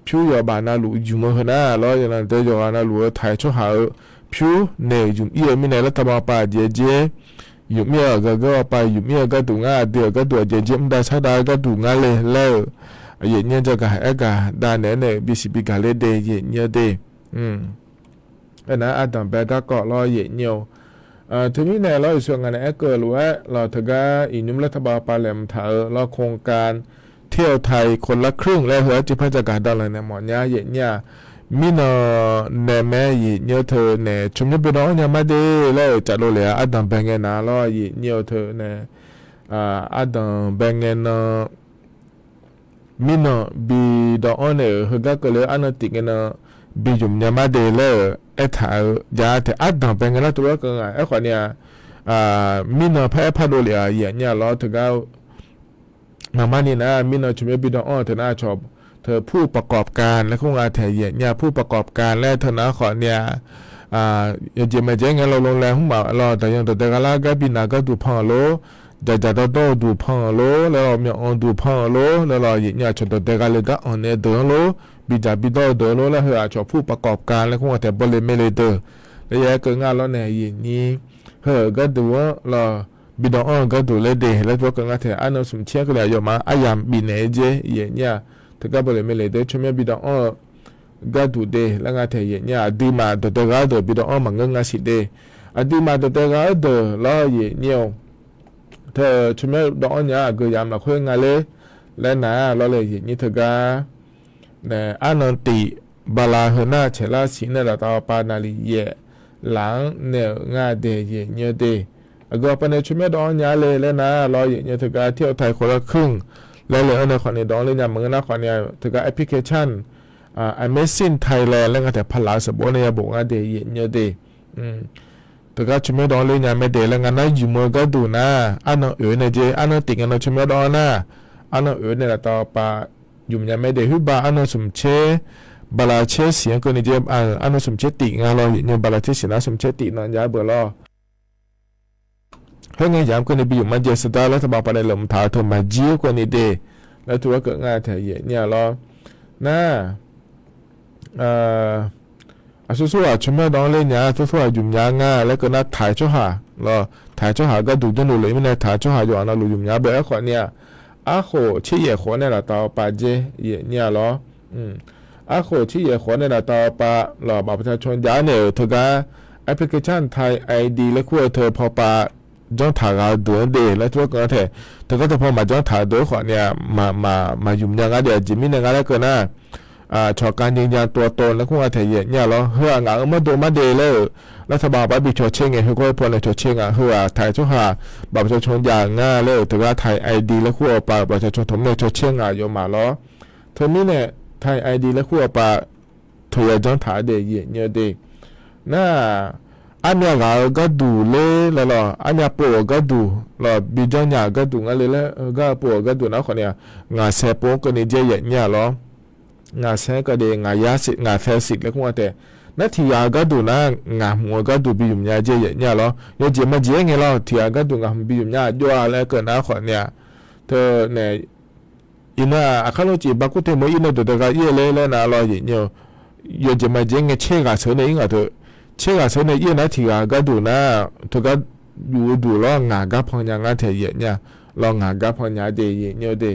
Pyur yawqbaf navluf ymq-eu heu nar lawr, yawqnan deuq yawqghaq navluf-eu taq-aer tsawrhaq-eu pyur naeq-euq ymq ir-eu mirnae lar taqbav pav aqjeq-aer jer, ymq ir-eu aqgeu geur-awr pav ymq ir-eu gharduq ngar aqdui-euq gharduq aqjeq jer mr dav sar dav-eu gharduq ngar le laer-euq, yaefnyir-anr jagaq aergaq dav naeq-aer nae-euq bisiq bigaq ler de yaefnyir-eu de. Aernar ardanq bae garkawv lawr yaefnyir-eu. Teumirnae lawr, Yeqsur ngaq nae aerkeuv lof-aer lawr, teugar iqnymr lar taqbav pav laeqhmq taq-eu lawr โครงการเที่ยวไทยคนละครึ่ง laer heu arcuiv par jagaq danqlanq naeq mawf nya yaefnyir-aq, mirnan nae maer yaefnyir-eu teu nae tsawrmyanr bi dawv-anr nya mar de laer-euq cafdov lef-a ardanq bae ngae nar lawr yaefnyir-eu teu nae, ardanq bae ngae nan mirnan bi dawv-anr naeq-euq heugar keuvle-eu arnan tif ngae nan bi ymq nya mar de laer-euq aertaq-eu ja taeq ardanq bae ngae nar tov lawr keuv nga. Aerkhawfni-aq, mirnan par aer par dovlef-aq yaefnyir-a lawr teugar Ngaqmarni nar mirnan tsawrmyanr bi dawv-anr-eu teu nar cawq teu ผู้ประกอบการ laer kur nga taeq yaefnyir-a ผู้ประกอบการ laer teu nar khawfni-aq, yawjeq maqjeq ngae lawr โรงแรม hmq maf lawr daqyan dawqdae gha lar gar bi naq gharduq pan-euq lor, dzaqdzaq dawrdawr-eu duq pan-euq lor laer lawr, myawq anq duq pan-euq lor laer lawr, yaefnyir-a cawq dawqdae gha le gar anq naeq-eu deuq-anr lor, bidzaq bidawr-eu deuq-anr lor laer heu-aq cawq ผู้ประกอบการ laer kur nga taeq bawle mae le deuq laer yaer keuv nga lawr nae yaefnyir, heu-euq gharduq-anr lawr, bi dawv-anr-eu gharduq laer de laer tov lawr keuv nga taeq arnan smq tser-anr keuvle aqyawfmaf aryamq bifnaeq-aer jer yaefnyir-a, teugar bawle mae le deuq tsawrmyanr bi dawv-anr-eu gharduq de laer nga taeq yaefnyir-a, aqduimaf dawqdae gha-eu deuq bi dawv-anr maqngeur nga siq de. Aqduimaf dawqdae gha-eu deuq lawr yaefnyir-eu teu tsawrmyanr dawv-anr nya-a aqgeu yamq lafkhoer nga ler laer nar lawr le yaefnyir teugar nae arnan tif bala heu nar caeqlar siq nae laftav pav naqliq yaef laf-anr naeq-euq nga de yaefnyir de. Aqgeu pav nae tsawrmyanr dawv-anr nya le laer nar lawr yaefnyir teugar เที่ยวไทยคนละครึ่ง laer le-anr nae khawfni dawv-anr ler nya maqngeur nar khawfni-aq teugar application Amazing Thailand laer nga taeq paq laf-eu sanqbof nae yabof nga de yaefnyir de. Teugar tsawrmyanr dawv-anr ler nya mae de laer nga nar ymq-eu gharduq nar arnan oeq nae jer arnan tif ngae nan tsawrmyanr dawv-anr nar, arnan oeq nae laftav pav ymq nya mae de. Khoerba arnan smq tser bala tser siq-anr keuvni jer, arnan smq tser tif nga lawr yaefnyir bala tser siq nar smq tser tif nan ja-aer beuq lawr. Khoerngae yamq keuvni bi ymq ma jae sardar laer taqbav pav nae laeqhmq taq-eu teu maqjir-eu keuvni de laer tov lawr keuv nga taeq yaefnyir-a lawr. Nar aqsur sawr-aq tsawrmyanr dawv-anr ler nya, aqsur sawr-aq ymq nya nga laer keuv nar taq-aer tsawrhaq lawr, taq-aer tsawrhaq gharduq janrluf le mirnae taq-aer tsawrhaq yawqghaq navluf ymq nya bae aerkhawfni-aq, arkhof tser yaef khof nae laftav pav jer yaefnyir-a lawr. Arkhof tser yaef khof nae laftav pav lawr บัตรประชาชน jav-aer naeq-euq teugar application Thai ID laer kur-eu teu paw pav janr taq ghaq-eu deuq-anr de laer tov lawr keuv nga taeq, teugar teu paw maqjanr taq-eu deuq-anr khawfni-aq, maqymq nya ngar de. Aqjeq mirnae nga laer keuv nar, cawq kav nyiq nya tov tov laer kur nga taeq yaefnyir-a lawr. Heu-aq ngaq-euq mawrdo mar de laer-euq lar taqbav pav bi cawq tser ngae heu gawr-eu paw nae cawq tser nga heu-aq taq-aer tsawrhaq บัตรประชาชน jav nga laer-euq teugar Thai ID laer kur-eu pav บัตรประชาชน tawq mirnae cawq tser nga yawfmaf lawr. Teumirnae Thai ID laer kur-eu pav teu ya janr taq-a de yaefnyir de. Nar armyav ghaq-eu gharduq ler laer lawr, armyav pov-euq gharduq lawr, bi janr nya-euq gharduq ngar le laer heugar-eu pov-euq gharduq nar khawfni-aq, ngaq saer pov-anr keuvni jae yaefnyir-a lawr. Ngaq saer-anr keuvde ngaq saer siq laer kur nga taeq, nar tiq ghaq-eu gharduq nar ngaq hmq-eu gharduq bi ymq nya jae yaefnyir-a lawr. Yawjeq majeq-aer ngae lawr tiq ghaq gharduq ngaq hmq bi ymq nya jov-a laer keuv nar khawfni-aq, teu nae iqnan-aq aqkar lawr cif ba kur te meuq ir nae dawqdae gha ir-eu ler laer nar lawr yaefnyir-eu, yawjeq majeq-aer ngae tser ghaq sheuq nae ir ngaq teu, tser ghaq sheuq nae ir-eu nar tiq ghaq-eu gharduq nar teugar yuf-eu duq lawr ngaq gar pan nya ngar taeq yaefnyir-a lawr, ngaq gar pan nya de yaefnyir-eu de.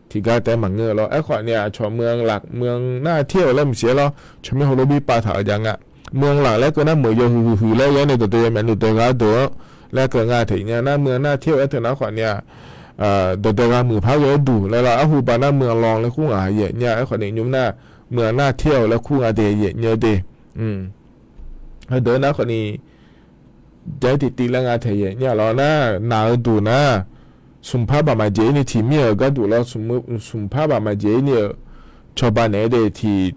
Tiqgar taef-aer maqngeur-eu lawr. Aerkhawfni-aq cawq เมืองหลัก เมืองน่าเที่ยว laer maqsiq-aer lawr, tsawrmyanr heulof bi pav taq-euq jav nga. เมืองหลัก laer keuv nar meuq yawhuiq huiq huiq laer yaer nae dawqdae yamyaq nuq dae gha deuq-anr laer keuv nga taeq yaefnyir-a nar เมืองน่าเที่ยว aer teu nar khawfni-aq, dawqdae gha muiq par ghae-aer duq laer lawr, arhu ba nar เมืองรอง laer kur ngaq yaefnyir-a. Aerkhawfni nymr nar เมืองน่าเที่ยว laer kur nga de yaefnyir-eu de. Heudeuq-anr nar khawfni jav-aer tiqtiv laer nga taeq yaefnyir-a lawr nar, naq-eu duq nar smqpar baq maqjeq ir ni tiq mir-euq gharduq lawr, smqpar baq maqjeq ir ni-euq cawba naeq-aer de,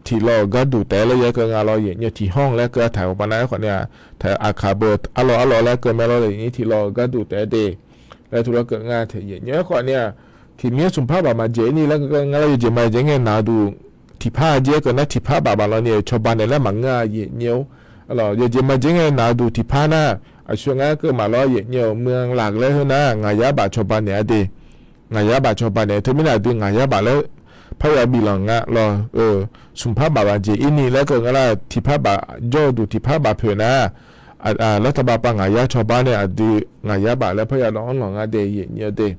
tiq law-euq gharduq taef-aer laer yaer keuv nga lawr yaefnyir-eu tiq hawr-anr laer keuv-a taq-euq ba nar aerkhawfni-aq, taq-euq aqkaq beu arlawr arlawr laer keuv mae lawr le ni tiq law-euq gharduq taef-aer de laer tov lawr keuv nga taeq yaefnyir-a. Aerkhawfni-aq tiq mir-anr smqpar baq maqjeq ir ni laer keuv nga lawr, yawjeq maqjeq ngae naq-eu duq tiqpar-a jir-aer keuv nar tiqpar baq baq lawr ni-euq cawba naeq laer maqngeur-a yaefnyir-or. Yawqjeq maqjeq ngae naq-eu duq tiqpar nar, aqsur ngar keuv maqlawr yaef nyiq-euq muiq laq laer heu nar, ngaq yar baf cawba naeq-a de. Ngaq yar baf cawba naeq-eu teumirnae aqdui ngaq yar baf laer parya biflanq nga lawr-eu, smq par baf baf jeq irni laer keuv nga nar, tiqpar baf jawr-eu duq tiqpar baf poeq nar, lartaba pav ngaq yar cawba nae aqdui ngaq yar baf laer parya dawv-anr lanq nga de yaef nyiq-eu de.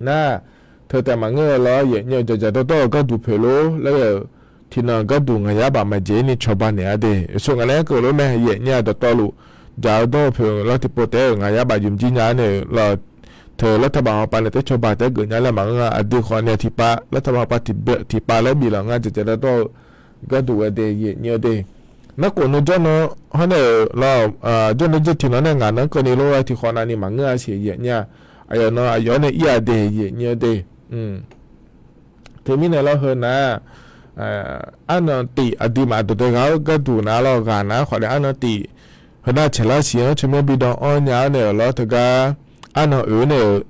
Nar, teu taef maqngeur-eu lawr yaef nyiq-eu jaqjaq dawrdawr-eu gharduq poeq lor laer-euq, tiqnan gharduq ngaq yar baf maqjeq ni cawba naeq-a de. Yawqsur ngaq laer keuv lof mae, yaef nyiq-a dawqtawvluf jaq-eu dawr-eu poeq lawr tiqpov taef-aer-euq ngaq yar baf ymq jir nya-ar nae-euq lawr, teu lartaba hawpav nae taer cawba taef-aer geuf nya laer maqngeur nga. Aqdui khawf nae tiqpav lartaba hawpav tiqpav laer biflanq nga jaqjaq dawrdawr-eu gharduq ghae de yaef nyiq-eu de. Narkhof nujawr nan hawr nae-euq lawr, jawrnan jir tiqnan nae ngaq nan keuvni lor-aer tiqkhawf navni maqngeur-a siq yaef nyiq-a. Aqyawf nan aqyawf-anr nae ir-a de yaef nyiq-eu de. Teumirnae lawr heu nar, arnan tif aqduimaf dawqdae ghaq-eu gharduq nar lawr ghaq nar khawf nae arnan tif, heu nar caeqlar siq-anr tsawrmyanr bi dan-anr nya-ar nae-euq lawr teugar, arnan oeq nae-euq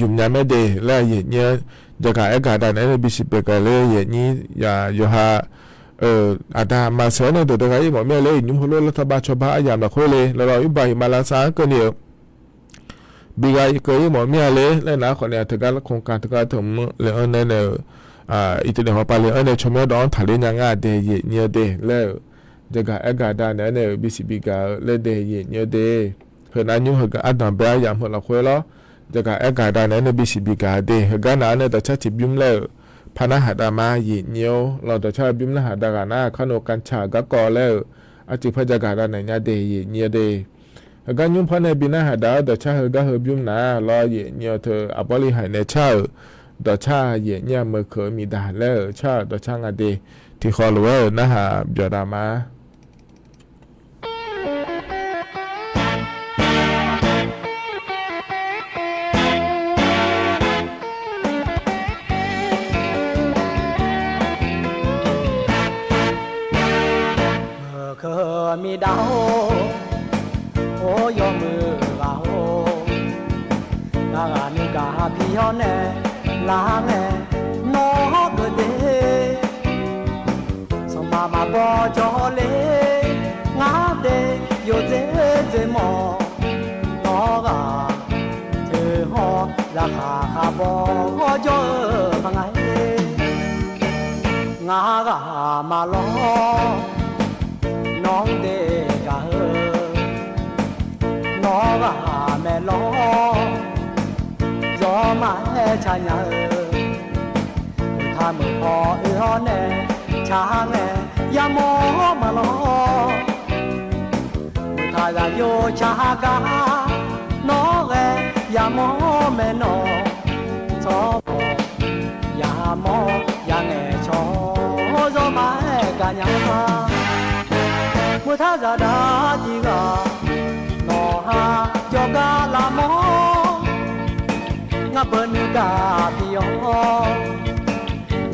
ymq nya mae de laer yaef nyiq-eu, jaqgaq aer gaq dav naeq-aer nae bisiq pyeuf gaq ler yaef nyiq-a yawqha, aqda maqseuq-awr nae dawqdae ghaq ir mawf mir-a ler nymr heulof lartaba cawba aryamq lafkhoer le lawr lawr, iqbax iqmalavshav-anr keuvni-euq bi ghaq keuv ir mawf mir-a ler laer nar khawf nae teugar โครงการ teugar teu mr le-anr nae nae-euq, iqternaeq hawpav le-anr nae tsawrmyanr dawv-anr taqler nya ngar de yaef nyiq-eu de laer-euq, jaqgaq aer gaq dav naeq-aer nae-euq bisiq bi gaq-eu laer de yaef nyiq-eu de. Heu nar nymr heugar ardanq bae aryamq heu lafkhoer lawr, jaqgaq aer gaq dav naeq-aer nae bisiq bi gaq-eu de. Heugar nav-anr nae dawqcar tiqbymr laer-euq par narhaq dav ma yaef nyiq-or lawr, dawqcar heu bymr narhaq dav ghaq nar kar nav กัญชา garkawv laer-euq, arcuiv par jaqgaq dav naeq nya de yaef nyiq-eu de. Heugar nymr par nae bi narhaq dav-awr dawqcar heugar heu bymr nar lawr yaef nyiq-eu teu aqbawr li haiq naeq car-euq, dawqcar yaef nyiq-a meuq keuq-eu miqdaq laer-euq car-euq dawqcar nga de. Tiqkhawf lof-aer-euq narhaq byawq dav ma. Meuq keuq miqdaq-or, or yawmuiq ghaq-or, ngar ghaq nuigaq bi-awr nae lar ngae, nawr-anr keuv de. Sanqpaq maqbaw jawr le, ngar dae yawdzer dzer mawf, nawr ghaq teu hawr zaqkhaq khaq baw-awr jawr-eu paq nga-e. Ngar ghaq maqlawr, nawr-anr dae gaq-eu, nawr ghaq maeqlawr, zawr maqaer ca nya-eu, meuq taq meuq paw oe-awr nae ca ngae, yamawr-awr maqlawr. Meuq taq zaqyo ca gar, nawr ghae yamawr mae nawq, tsawrmawq yamawr yangaeq cawq-awr zawr maqaer gaq nya. Meuq taq zaqdaq tiq ghaq, nawq ha jawrgar lavmawr, ngar beu nuigaq bi-awr,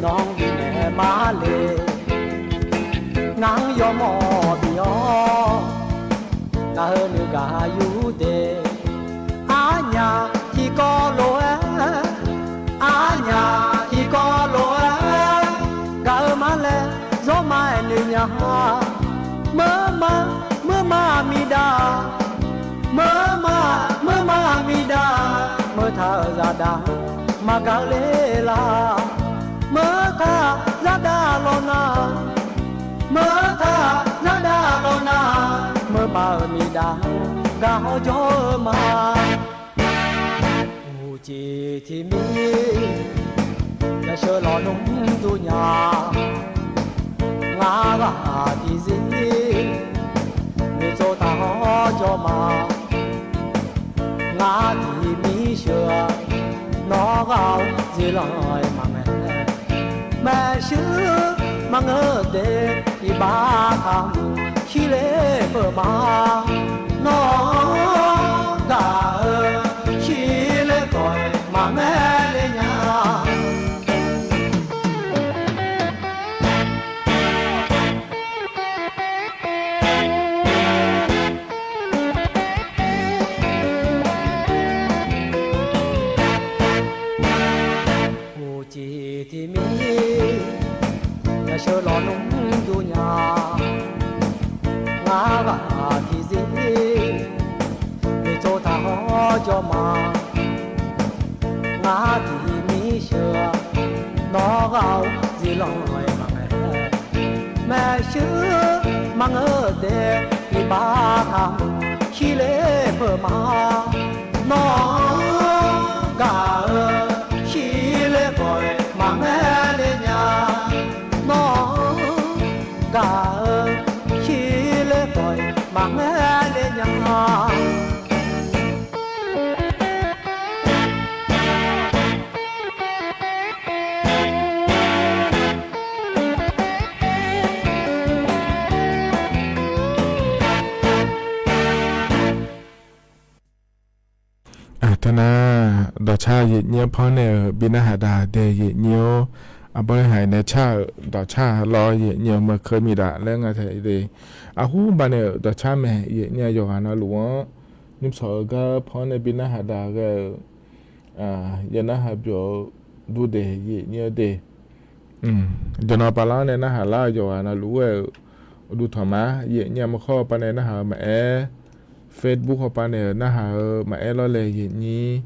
nawq-anr bifnaeq ma le. Ngar-anr yawmawr bi-awr, ngaq heu nuigaq yur de. Arnyaf tiqkawv lof-aer, arnyaf tiqkawv lof-aer, gaq-eu ma laer zawr maqaer noeq nya. Meurma, meurma miqdaq, meurma, meurma miqdaq, meuq taq-euq zaqdaq maqgaq le lar. Meuq taq zaqdaq lawq nar, meuq taq zaqdaq lawq nar, meurma-euq miqdaq gaq-awr jawr-eu ma. Uqcif tiqmir, yasheu lawnmr dur nya. Ngar ghaq tiqzir, noeqtsov taq-awr jawr ma. Ngar tiqmir sheu-a, nawr ghaq-eu ziflanq-aer maqmaeq. Maeqshi maqngeur de, iqbax kamq shirler peuq ma. Nawr gaq-eu shirler peuq-aer maqmaeq le nya. Uqcif tiqmir, yasheu lawnmr dur nya. Ngar Aqtiq mirsheuq-aq, nawr ghaq-eu ziflanq-aer maqngaeq. Maeqshi maqngeur de, iqbax taq shirler peuq ma. Nawr-anr gaq-eu shirler khawf-iq maqngaeq le nya. Nawr-anr gaq-eu shirler khawf-iq maqngaeq le nya. Teunar, dawqcar yaeq nyir-anr panr nae-euq bi narhaq daq de yaeq nyir-or. Aqbawr nae haiq nae car-euq dawqcar lawr yaeq nyir-eu meuq keuv miqdaf laer nga taeq de. Aqhur banae-euq dawqcar mae yaeq nyir-a yawqghaq navluf-anr nymrshawq-eu gar panr nae bi narhaq daq ghae-euq yawqnar haq byawq-eu dur de yaeq nyir-eu de. Jawqnan pavlar-anr nae narhaq lar-eu yawqghaq navluf-aer-euq uqduq tanqma yaeq nyir-a maqkhawr-eu pavnae narhaq-eu maqaer, Facebook hawpavnae-euq narhaq-eu maqaer lawr le yaeq nyir.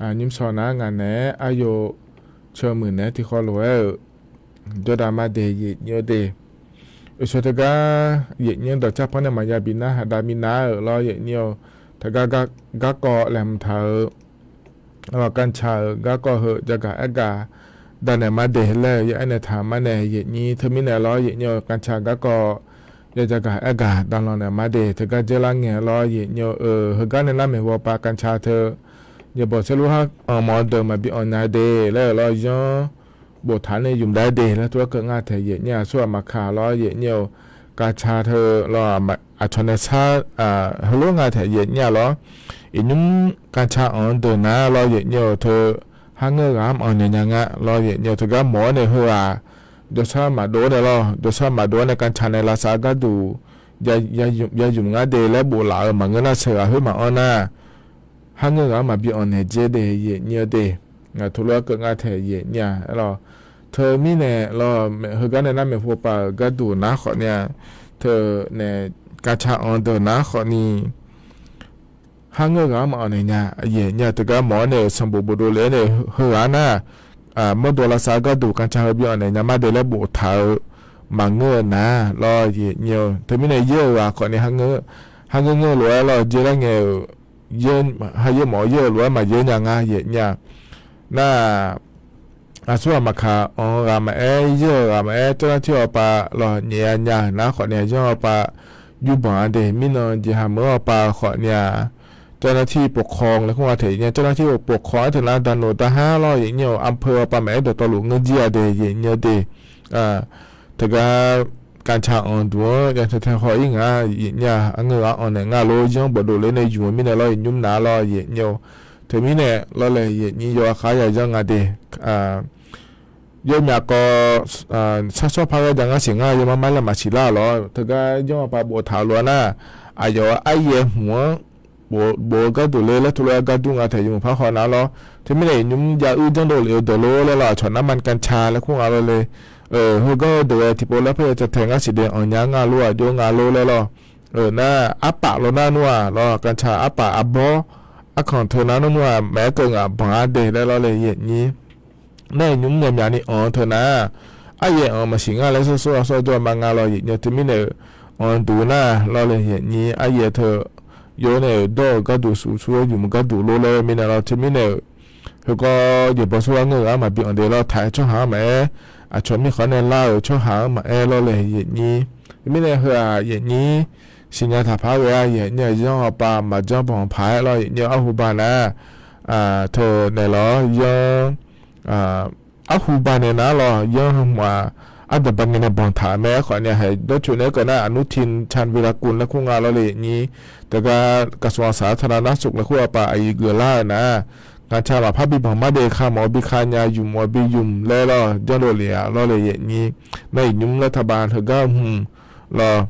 Nymrshawq nar ngaq naeq-aer aryawf ceuq muiq naeq-aer tiqkhawv lof-aer-euq jawrdav ma de yaeq nyir-eu de. Oeqshawq teugar yaeq nyir-anr dawqcar panr nae maqya bi narhaq dav minav-euq lawr yaeq nyir-eu. Teugar garkawv laeqhmq taq-euq Kanqca-euq garkawv heu jagaq aergaq daqnaeq ma de laer-eu ya aernaeq taq ma nae yaeq nyir. Teumirnae lawr yaeq nyir-eu Kanqca garkawv ya jagaq aergaq daqlanq naeq ma de. Teugar dzeurlar ngae lawr yaeq nyir-eu. Heugar nae nar maeqhu pav Kanqca teu yaeqbawq saerlu har anq mawf-eu deuq maqbi anq nya de laer-euq lawr yanr boftaq nae ymq dav-aer de laer tov-aer keuv nga taeq yaeq nyir-a. Aqsur aqmaq kaq lawr yaeq nyir-eu Kanqca teu lawr aqcawq nae sar heulof nga taeq yaeq nyir-a lawr. Iqnymr Kanqca anq-eu deuq nar lawr yaeq nyir-eu teu har ngeur ghaq-anr maqanq naeq nya nga lawr yaeq nyir-eu. Teugar mawf-awr nae heughaq jawrshar maqdov-awr nae lawr, jawrshar maqdov-awr nae Kanqca nae lavsav gharduq ya ymq ngar de laer bof laf-eu maqngeur nar sheuqghaq khoer maqanr nar, har ngeur ghaq-anr maqbi anq naeq dzae de yaeq nyir-eu de. Ngaq tov lof-aer keuv nga taeq yaeq nyir-a lawr. Teumirnae lawr heugar nae nar maeqhu pav-euq gharduq nar khawf ni-a, teu nae Kanqca anq-eu deuq nar khawf ni har ngeur ghaq-anr maqanq naeq nya yaeq nyir-a. Teugar mawf-awr nae-euq sanqbof bofdov le-aer nae heughaq nar mawrdov lavsav gharduq Kanqca heu bi anq naeq nya ma de laer boftaq-eu maqngeur-eu nar lawr yaeq nyir-eu. Teumirnae yaer-euq ghaq khawf ni har ngeur ngeur-eu lof-aer lawr dzaerlar ngae-euq, har yaer mawf-eu yaer-euq lof-aer maqyaer nya nga yaeq nyir-a. Nar Aqsur aqmaq kaq anq-eu ghaq maqaer, yaer-euq ghaq maqaer, เจ้าหน้าที่ awqpav lawr nyaef-a nya-euq nar khawf ni-a, yanr awqpav yurbanq-a de mirnan jeqhaq meuq-anr awqpav khawf ni-a, เจ้าหน้าที่ปกครอง laer khoer nga taeq yaeq nyir-a. เจ้าหน้าที่ ปกครอง aer teu nar daqnoeq daqhar lawr yaeq nyir-eu, อำเภอ awqpav maqaer dawqtawvluf ngeur jir-a de yaeq nyir-eu de. Teugar Kanqca anq duq-anr ya tae tae haw-ir nga yaeq nyir-a. Arngeur ghaq anq naeq nga lor, yanr bofdov le nae ymq-eu mirnae lawr yaeq nymr nar lawr yaeq nyir-eu. Teumirnae lawr le yaeq nyir yawkhav ya yanr nga de. Yawmyaf kawv sharshawr par ghae ja ngar siq ngar yawmar mar laer maqsiq lar lawr. Teugar yanr-eu pav boftaq-eu lof-aer nar, aqyawf-euq aryaev hmq-anr bof-eu gharduq le laer tov lof-aer gardur nga taeq yawmuiq par haw nar lawr. Teumirnae iqnymr jav uir janrdov lef-eu deuq lor laer lawr, aqcawq narman Kanqca laer khoer nga lor le. Heugar-eu deuq-aer tiqpov lar par ya caw tae ngar siq de anqnya nga lor-aq jov nga lor laer lawr. Nar arpaf lawr nar nmr-aq lawr, Kanqca arpaf arbawr arkanq teu nar nmr-aq maqaer keuv ngaq banq-a de laer lawr le yaeq nyir. Nar iqnymr myaqmyaq ni anq-eu teu nar, aryaev anq maqsiq ngar laer sawrsawr aqsawr jawr ma nga lawr yaeq nyir-eu. Teumirnae-euq anq duq nar lawr le yaeq nyir aryaev teu yawr nae-euq dawr-euq gharduq suf sur-aer ymq-eu gharduq lor laer mirnae lawr. Teumirnae-euq heukawv jeqbawq sawr-aer ngeur ghaq-anr maqbi anq de lawr, taq-aer tsawrhaq-anr maqaer, aqcawq mirkhanq nae lar-euq tsawrhaq-anr maqaer lawr le yaeq nyir. Teumirnae heu-aq yaeq nyir siqnya taqpar ghae-a yaeq nyir-aq, yanr awqpav maqjanr banq paq-aer lawr yaeq nyir-eu. Arhuba nar teu naeq lawr yanr arhuba nae nar lawr yanr heu hmq-aq, ardanqbae ngae nae banq taq mae. Aerkhawf ni-a, haiq dawrcoeni-aer keuv nar อนุทิน ชาญวีรกูล laer khoer nga lawr le yaeq nyir. Teugar กระทรวงสาธารณสุข laer khoer awqpav aqyuif geuflar-euq nar, Kanqca maqpar bi banq mar de, ka mawf bi ka nya, ymq mawf bi ymq laer lawr janrdov lef-a lawr le yaeq nyir. Nar iqnymr laer taqbav heugar hmq lawr.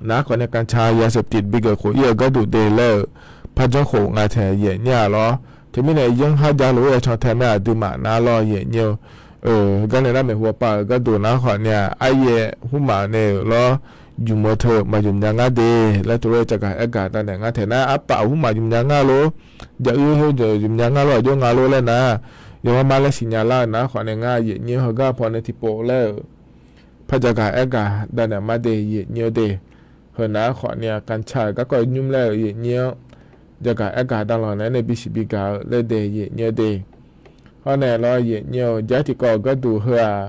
Nar khawf ni Kanqca ยาเสพติด bi geuf khof-ir-eu gharduq de laer-euq par janr khof nga taeq yaeq nyir-a lawr. Teumirnae yanr har javluf-aer ya can tae mae aqduimaf nar lawr yaeq nyir-eu. Gar nae nar maeqhu pav-euq gharduq nar khawf ni-aq, aryaev hmq maf nae-euq lawr ymq-eu teu maqymq nya ngar de laer tov lof-aer jagaq aergaq danaeq ngar taeq nar, arpaf aqhur maqymq nya ngar lor, jaq-ir heu jaq ymq nya ngar lor, aqjox nga lor laer nar, yawqha ma laer siqnya lar-euq nar khawf nae ngar yaeqnyir-anr heugar pawnae tiqpov laer-euq par jagaq aergaq danaeq ma de yaeqnyir-eu de. Heu nar khawf nae-aq, กัญชา-euq garkawv nymr laer-euq yaeqnyir-anr jagaq aergaq danaeq naeq-aer nae bisiq bigaq-eu laer de yaeqnyir-eu de. Hawr nae lawr yaeqnyir-eu jar tiqkawv-euq gharduq heu-aq,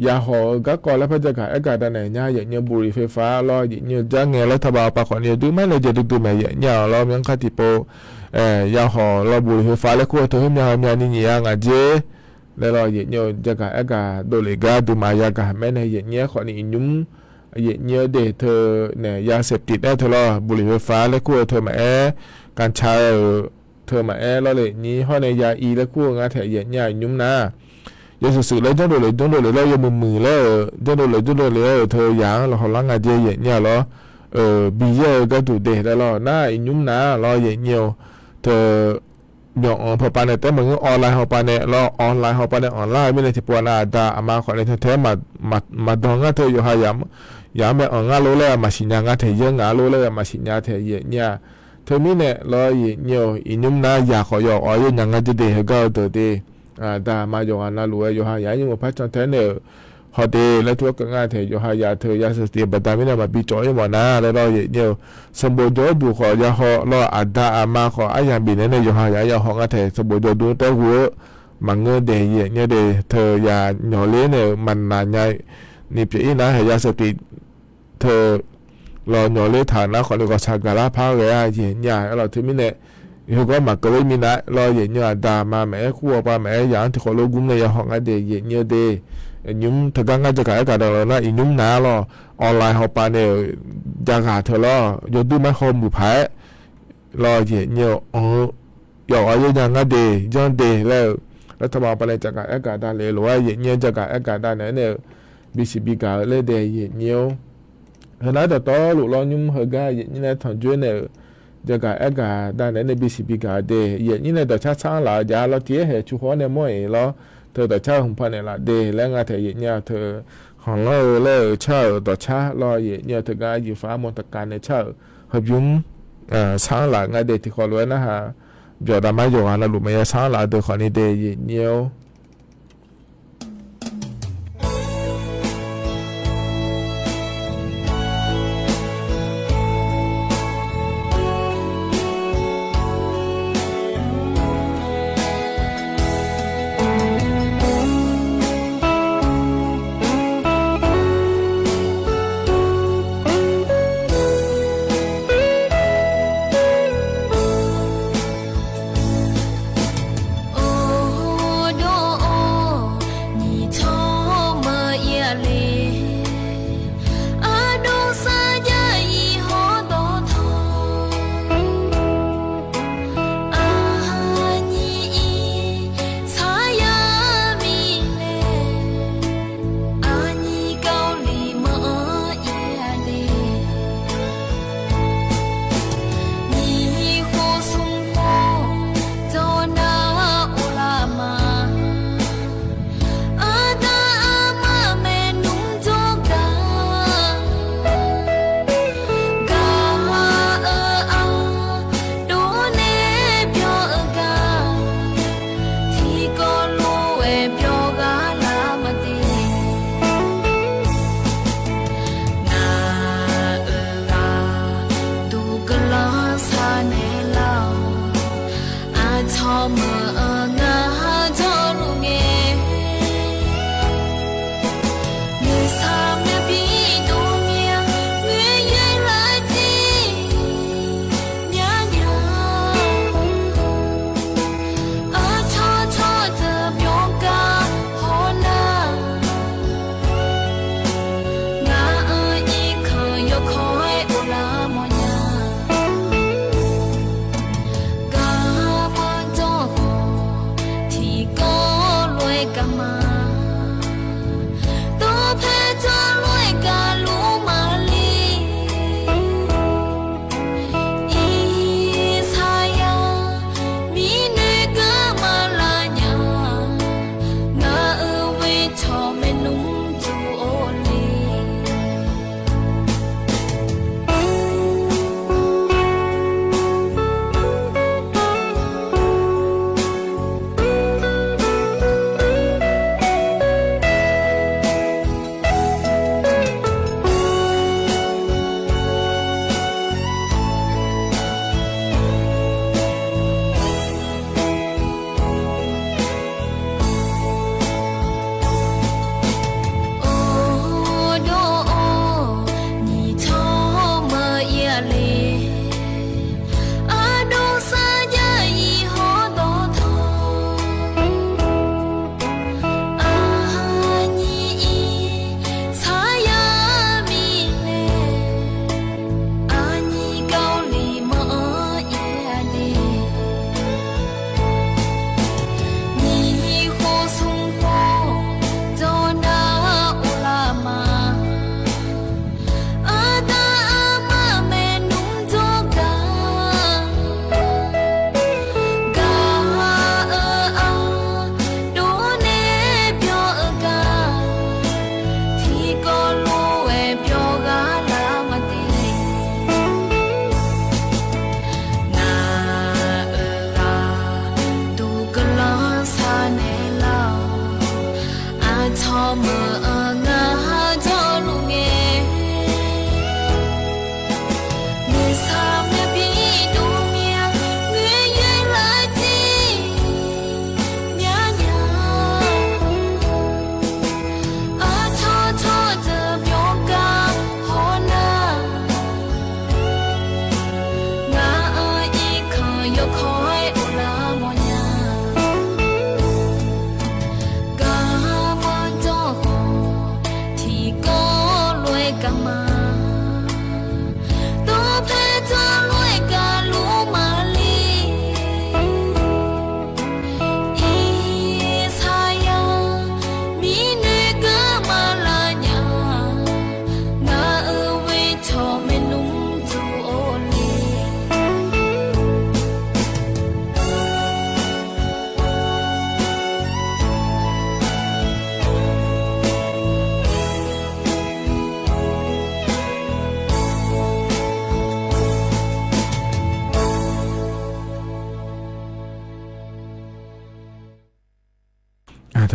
yahawq-eu garkawv laer par jagaq aergaq danaeq nya yaeqnyir-eu บุหรี่ไฟฟ้า lawr yaeqnyir-eu jar ngae laer taqbav paq khawf ni yawduq mar nae jaeq duidui maeq yaeqnyir-awq lawr myanrkar tiqpov, yahawq lawr บุหรี่ไฟฟ้า laer kur-eu teu khoermya heu mya ni nyiq ya ngaq jer laer lawr yaeqnyir-eu jagaq aergaq dovlef gar duimaf yagaq maer nae yaeqnyir-aer khawf ni iqnymr yaeqnyir-eu de teu naeq ยาเสพติด aer teu lawr บุหรี่ไฟฟ้า laer kur-eu teu maqaer, กัญชา-euq teu maqaer lawr le nyir hawr nae ya ir laer kur-eu ngar taeq yaeqnyir-aq iqnymr nar, yawshuif shuif laer janrdov lef janrdov lef lawr yawmuiq muiq laer-euq janrdov lef janrdov lef-aer-euq teu yaq-anr lawqhaw lar nga jer yaeqnyir-a lawr, biyaer-eu gharduq de laer lawr nar iqnymr nar lawr yaeqnyir-eu teu myawq anq pawpav nae taef maqngeur online hawpav nae lawr online hawpav nae anqlar-eu mirnae tiqpov nav aqda aqma khawf nae tantae-aer maqdan ngar teu yawqha yaq-anr bae anq ngar lor laer maqsiq nya ngar taeq yaer ngaq lor laer maqsiq nya taeq yaeqnyir-a. Teumirnae lawr yaeqnyir-eu iqnymr nar yaq khawf yawq awq yaer nya ngar jer de heugar-eu deuq de. Aqda aqma yawqghaq navluf-aer yawqha yaq-anr nymr-euq par can tae naeq-euq hawde laer tov-aer keuv ngar taeq yawqha yaq teu ยาเสพติด baqda mirnae maqbi cawv-ir mawf nar laer lawr yaeqnyir-eu sanqbof jawr-awr duq khawf yahaw lawr aqda aqma khawf aryamq bifnaeq nae yawqha yaq-anr yahaw ngar taeq sanqbof jawr duq taef ghov-eu maqngeur de yaeqnyir de teu yaq nyawq ler nae-euq maqnaq nya ni pyeuf-ir nar haeq ยาเสพติด teu lawr nyawq ler taq-euq nar khawf ni ghawqshaq gaqlar par ghae-a yaeqnyir-a aer lawr teumirnae heugawr maqkeuv ler minav lawr yaeqnyir-eu aqda aqma maqaer kur-awr par maqaer yaq-anr tiqkhawf lof gmr nae yahaw ngar de yaeqnyir de. Nymr teugar ngar jagaq aergaq danaeq nar iqnymr nar lawr online hawpav nae-euq jaghaq teu lawr yawduq mar haw muiq paq-aer lawr yaeqnyir-eu anq-eu yawq awq yaer nya ngar de janr de laer-eu laer taqbav paq nae jagaq aergaq danaeq lof-aer yaeqnyir-anr jagaq aergaq danaeq-aer nae-eu bisiq bigaq-eu laer de yaeqnyir-or. Heunar dawqtawvluf lawr nymr heugar yaeqnyir nae tanqjoer nae-euq jagaq aergaq danaeq-aer nae bisiq bigaq-eu de yaeqnyir nae dawqcar tsanr laf-eu jav lawr tiq-aer haeq cu haw-awr nae mawr-iq lawr teu dawqcar-eu hmqpaq naeq laf de laer ngar taeq yaeqnyir-a teu khanqlanr-eu laer-euq car-euq dawqcar lawr yaeqnyir-eu teugar yufar armawr taqkav nae car-euq heubymr tsanr laf ngar de tiqkhawf lof-aer narhaq byawq daqmar yawqghaq navluf maqya tsanr laf-eu deuq khawf ni de yaeqnyir-or.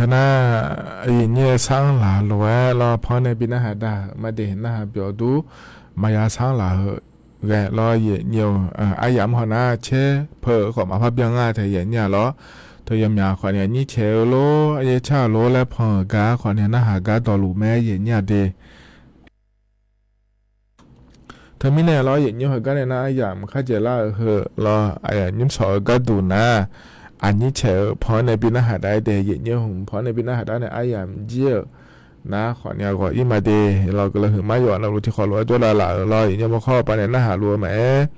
Teunar, aqyuif nyir-eu sar-anr laq-eu lof-aer lawr, pan-anr nae bi narhaq da-euq ma de, narhaq byawf dur, maqya sar-anr laf-eu ghae lawr, aqyuif nyir-eu aryamq-anr haw nar caer peuq-eu khawf maqpar byan ngar taef, aqyuif nyir-aq lawr. Teu yawmyaq khawf ni aqnyir caeq-eu lor, aryaer car-euq lor laer pan-euq gar khawf ni narhaq gar dawqluf mae, aqyuif nyir-aq de. Teumirnae lawr, aqyuif nyir heugar nae nar aryamq kharjaeq lar-eu heu lawr, aqyuif nyir sawq-eu gharduq nar, aqnyir caeq-eu pan-anr nae bi narhaq dav-aer de, aqyuif nyir hmq pan-anr nae bi narhaq dav nae aryamq jir-euq nar khawf ni ghawq-ir ma de. Lawr, guiqlanq huiqma yawf navluf tiqkhawf lof-aer jawrdav laf-euq lawr, aqyuif nyir mawrkawr-eu pawnae narhaq luf-eu maqaer,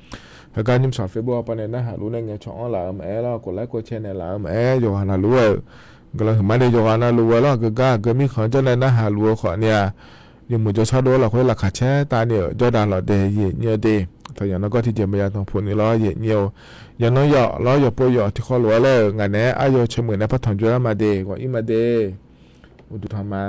heugar nyir sawq Facebook-awr pawnae narhaq luf nae ngaeqcawq-anr laf-eu maqaer lawr, กดไลค์ กดแชร์ naeq laf-eu maqaer, yawqghaq navluf-eu guiqlanq huiqma de, yawqghaq navluf-eu lawr, geugar aqgeu mirkhanq janrnae narhaq luf-eu khawf ni-aq, yawmuiq jawrshar dov-awr lafkhoer laqkhaq caer tavni-euq jawrdav lawq de, aqyuif nyir-eu de. Taqyaq nargawr tiqjeq maqya tanqpuq ni lawr, aqyuif nyir-eu, yawqnan yawf lawr, yawqpov yawf tiqkhawf lof-aer laer-euq ngaq naeq-aer aryawq caermuiq nae partaq jawrlar ma de, ghawq-ir ma de. Uqduq tanq ma.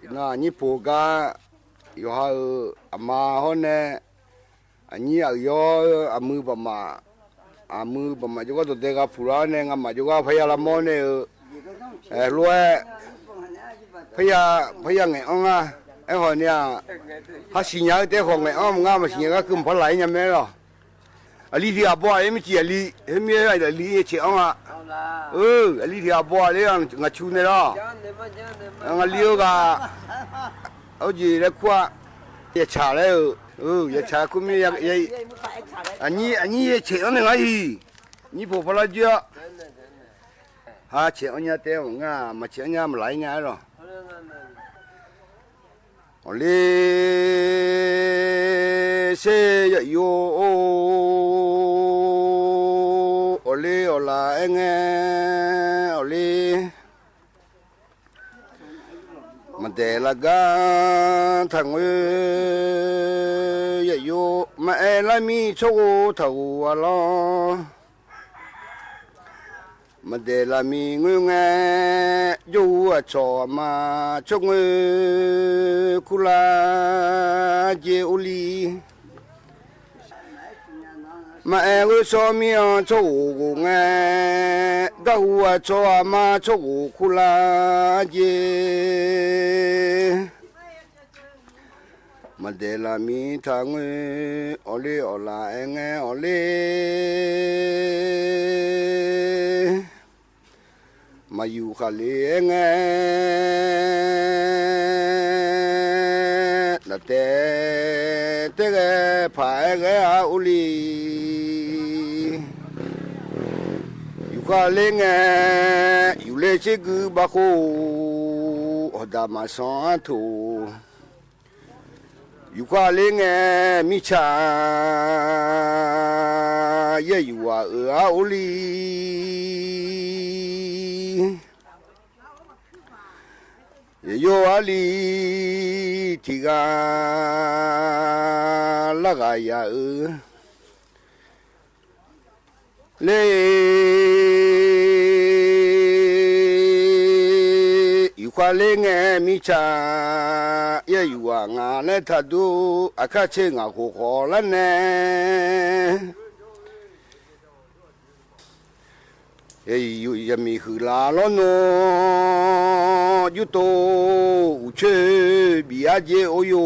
Iqnan aqnyir poq gar yawqha-euq aqma hawr nae, aqnyir aqyawr, aqmuiq baqmaf, aqmuiq baqmaf jawrgar dawqdae gha puq lar-awr nae, ngamaf jawrgar parya lavmawr nae-eu, lof-aer parya, parya ngaeq-anr nga. Aerkhawf ni-aq, har siqnya-eu taef khawf ngaeq-anr maqnga, maqsiq nya gar keuv maqpar laf-ir nya mae lawq. Aqli tiq ghaq baw-aq, mircif aqli, khoermir aqli caeq-anr nga. Aqli tiq ghaq baw-aq ler-a, ngaq cu nae lawr. Ngaqli-eu ghaq, arjeq laer kur-a. Yaqcaq laer-euq, yaqcaq kur mir, aqnyir, aqnyir caeq-anr nae ngar-iq, nyir poq parlar joer-awr, ha caeq-anr nya taef-aer maqnga, maqcaeq-anr nya maqlaf-ir nya-aer lawq. Awqler sher yaf yov-or, awqler awqlaf aer ngae, awqler maqdaeq lar gar taqngoer yaf yov, maqaer lar mir tsawrghof taqghof-a lawr. Maqdaeq lar mir ngoer ngae, jawrhu aqcawq aqma tsawrngoer kurlar jer or li. Maqaer ghoer shawr mir-anr tsawrghof ghof ngae, garhu aqcawq aqma tsawrghof kurlar jer. Maqdaeq lar mir taqngoer, awqler awqlaf aer ngae awqler. Maqyuf khaqle aer ngae, naftaeq taerghae paq-aer ghae-a or li. Yufkhav ler ngae, yufler tser gui bavkhof, hawqdaq maqsanq-ar toq. Yufkhav ler ngae, mirtsaq yaeryuf ghaq-euq-ar or li. Yawqyawr arli tiq ghaq larghaq yaf-euq ler, yufkhav ler ngae mirtsaq yaeryuf ghaq ngaq laer taqdur, aqkar tser ngaq khof khawf lar nae. Yamiq huiqlaf lawrnmr jurtov uqcoer bif-ar jer or yo.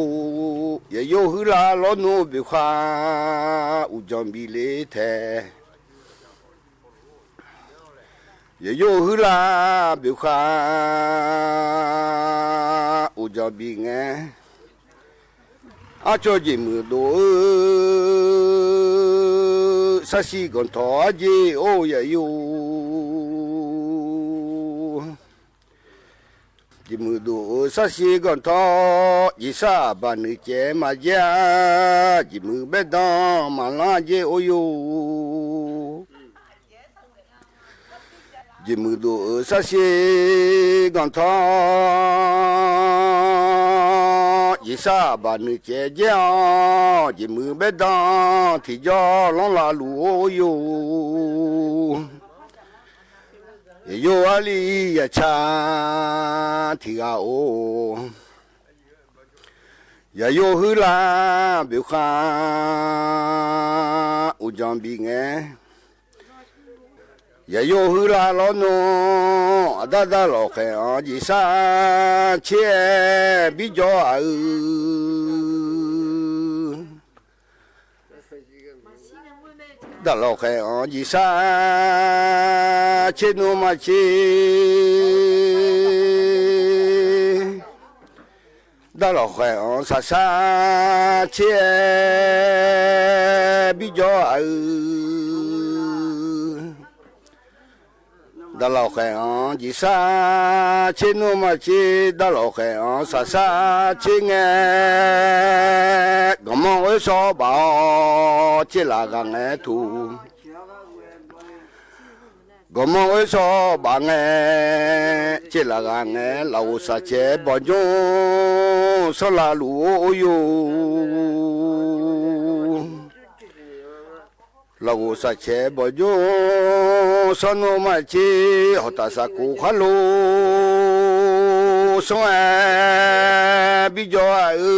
Yaqyawr huirlaf lawrnmr boeqkhav uqdzan bif le tae. Yaqyawr huirlaf boeqkhav uqdzan bif ngae, arcawv jeqmuiq dof-eu sarsiq ganqtawq-ar jer or yaqyawr. Jeqmuiq dof-eu sarsiq ganqtawq, jeqsar aqbaq nuicaev maqjaer-a. Jeqmuiq baerdanq maqlanr jer or yo. Jeqmuiq dof-eu sarsiq ganqtawq, jeqsar aqbaq nuicaev jaer-awq. Jeqmuiq baerdanq tiqjawr lanrlaf luf or yo. Yaqyawr arli yaqtsaq tiq ghaq or. Yaqyawr huirlaf boeqkhav uqdzan bif ngae, Yaqyo heular lawr nawr, aqdar daqlawq khaeq-anr jeqsar tser-aer bijawr-aq-eu. Daqlawq khaeq-anr jeqsar tser nawr maqtser. Daqlawq khaeq-anr saqsar tser-aer bijawr-aq-eu. Daqlawq khaeq-anr jeqsar tser nawr maqtser, daqlawq khaeq-anr saqsar tser ngae, ganqmanr ghoer sawr baf-awr tser laf ghaq ngae tuq. Ganqmanr ghoer sawr baf ngae, tser laf ghaq ngae, lafghoq saqcaeq-aer bawqjmr sanrlav luf-or yo. Lafghoq saqcaeq-aer bawqjmr sanr nawr maqtser, hawqtaf saqkoq khar lo sanr-aer bijawr-aq-eu.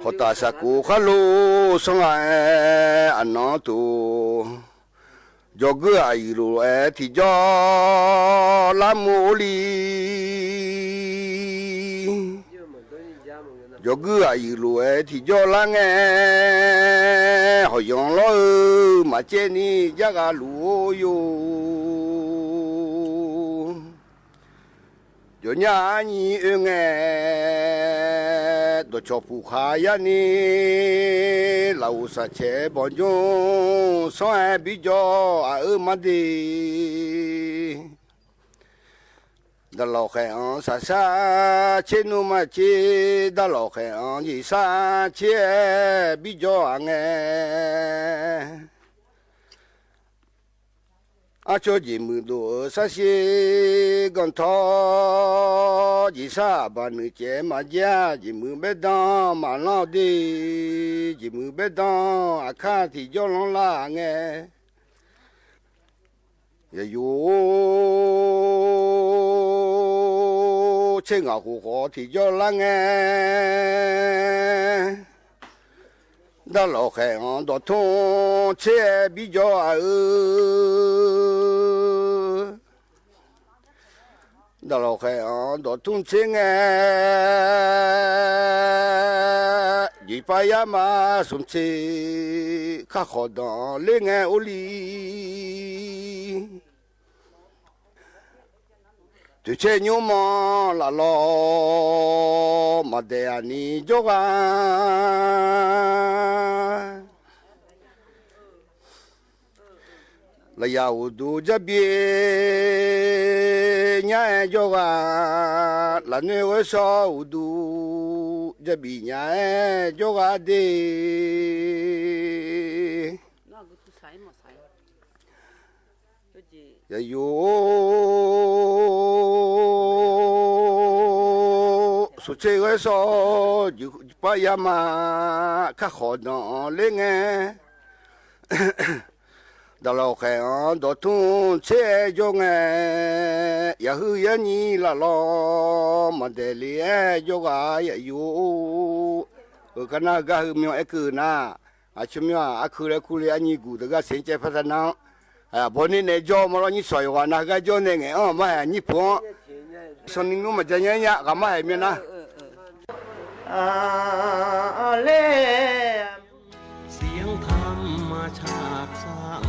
Hawqtaf saqkoq khar lo sanr-aer aqnan tuq. Jawrguir aqyuif lof-aer tiqjawr lar mur-or li. Jawrguir aqyuif lof-aer tiqjawr lar ngae, hawq yanq lawr-eu maqcaev ni jar ghaq luf-or yo. Jawqnya arnyi oe ngae, dawqcawq puq khaq yar ni, lafghoq saqcaeq-aer bawqjmr sanr-aer bijawr-aq-eu mar de. Daqlawq khaeq-anr saqsar tser nawr maqtser, daqlawq khaeq-anr jeqsar tser-aer bijawr-aq ngae. Arcawr jeqmuiq dof-eu sarsher gantawr, jeqsar aqbaq nuiqcaev maqjaer-a, jeqmuiq baerdanr maqlanr-awr de, jeqmuiq baerdanr aqkar tiqjawr lanrlar-aq ngae. Yaqyo-or, tser ngaq khof khawf tiqjawr lar ngae, daqlawq khaeq-anr dawqtmr tser-aer bijawr-aq-eu. Daqlawq khaeq-anr dawqtmr tser ngae, jeqpav yar ma smq tser kharkhawf danq ler ngae or li. Toeqcaer nymr manr laf lawr maqdaeq aqni jawrghaq. Lafyaq uqduq jarbi nyar-aer jawrghaq, lafnoer ghoer shawr uqduq jarbi nya-aer jawrghaq de. Yaqyo-or, smq tser ghoer shawr jeqpav yar ma kharkhawf danq ler ngae. Daqlawq khaeq-anr dawqtmr tser-aer jawr ngae, yaqhuiq yarnyi laf lawr maqdaeq le-aer jawrghaq yaqyo-or. Heugar nar heugar heu myan aer keuv nar, aqcawq myan-aq, arkeuv laer kur le arnyi guq deuq gar saeq-anr caev par taq nar-anr, aqbawr ner nae jawr ma lawr nyir sawq yawqghaq nar heugar jawr nae ngaeq-anr aqmar haeq nyir puq-anr, sanqni nymr maqja nya nya ghaqmar haeq myan nar. เสียงธรรมชาติสร้าง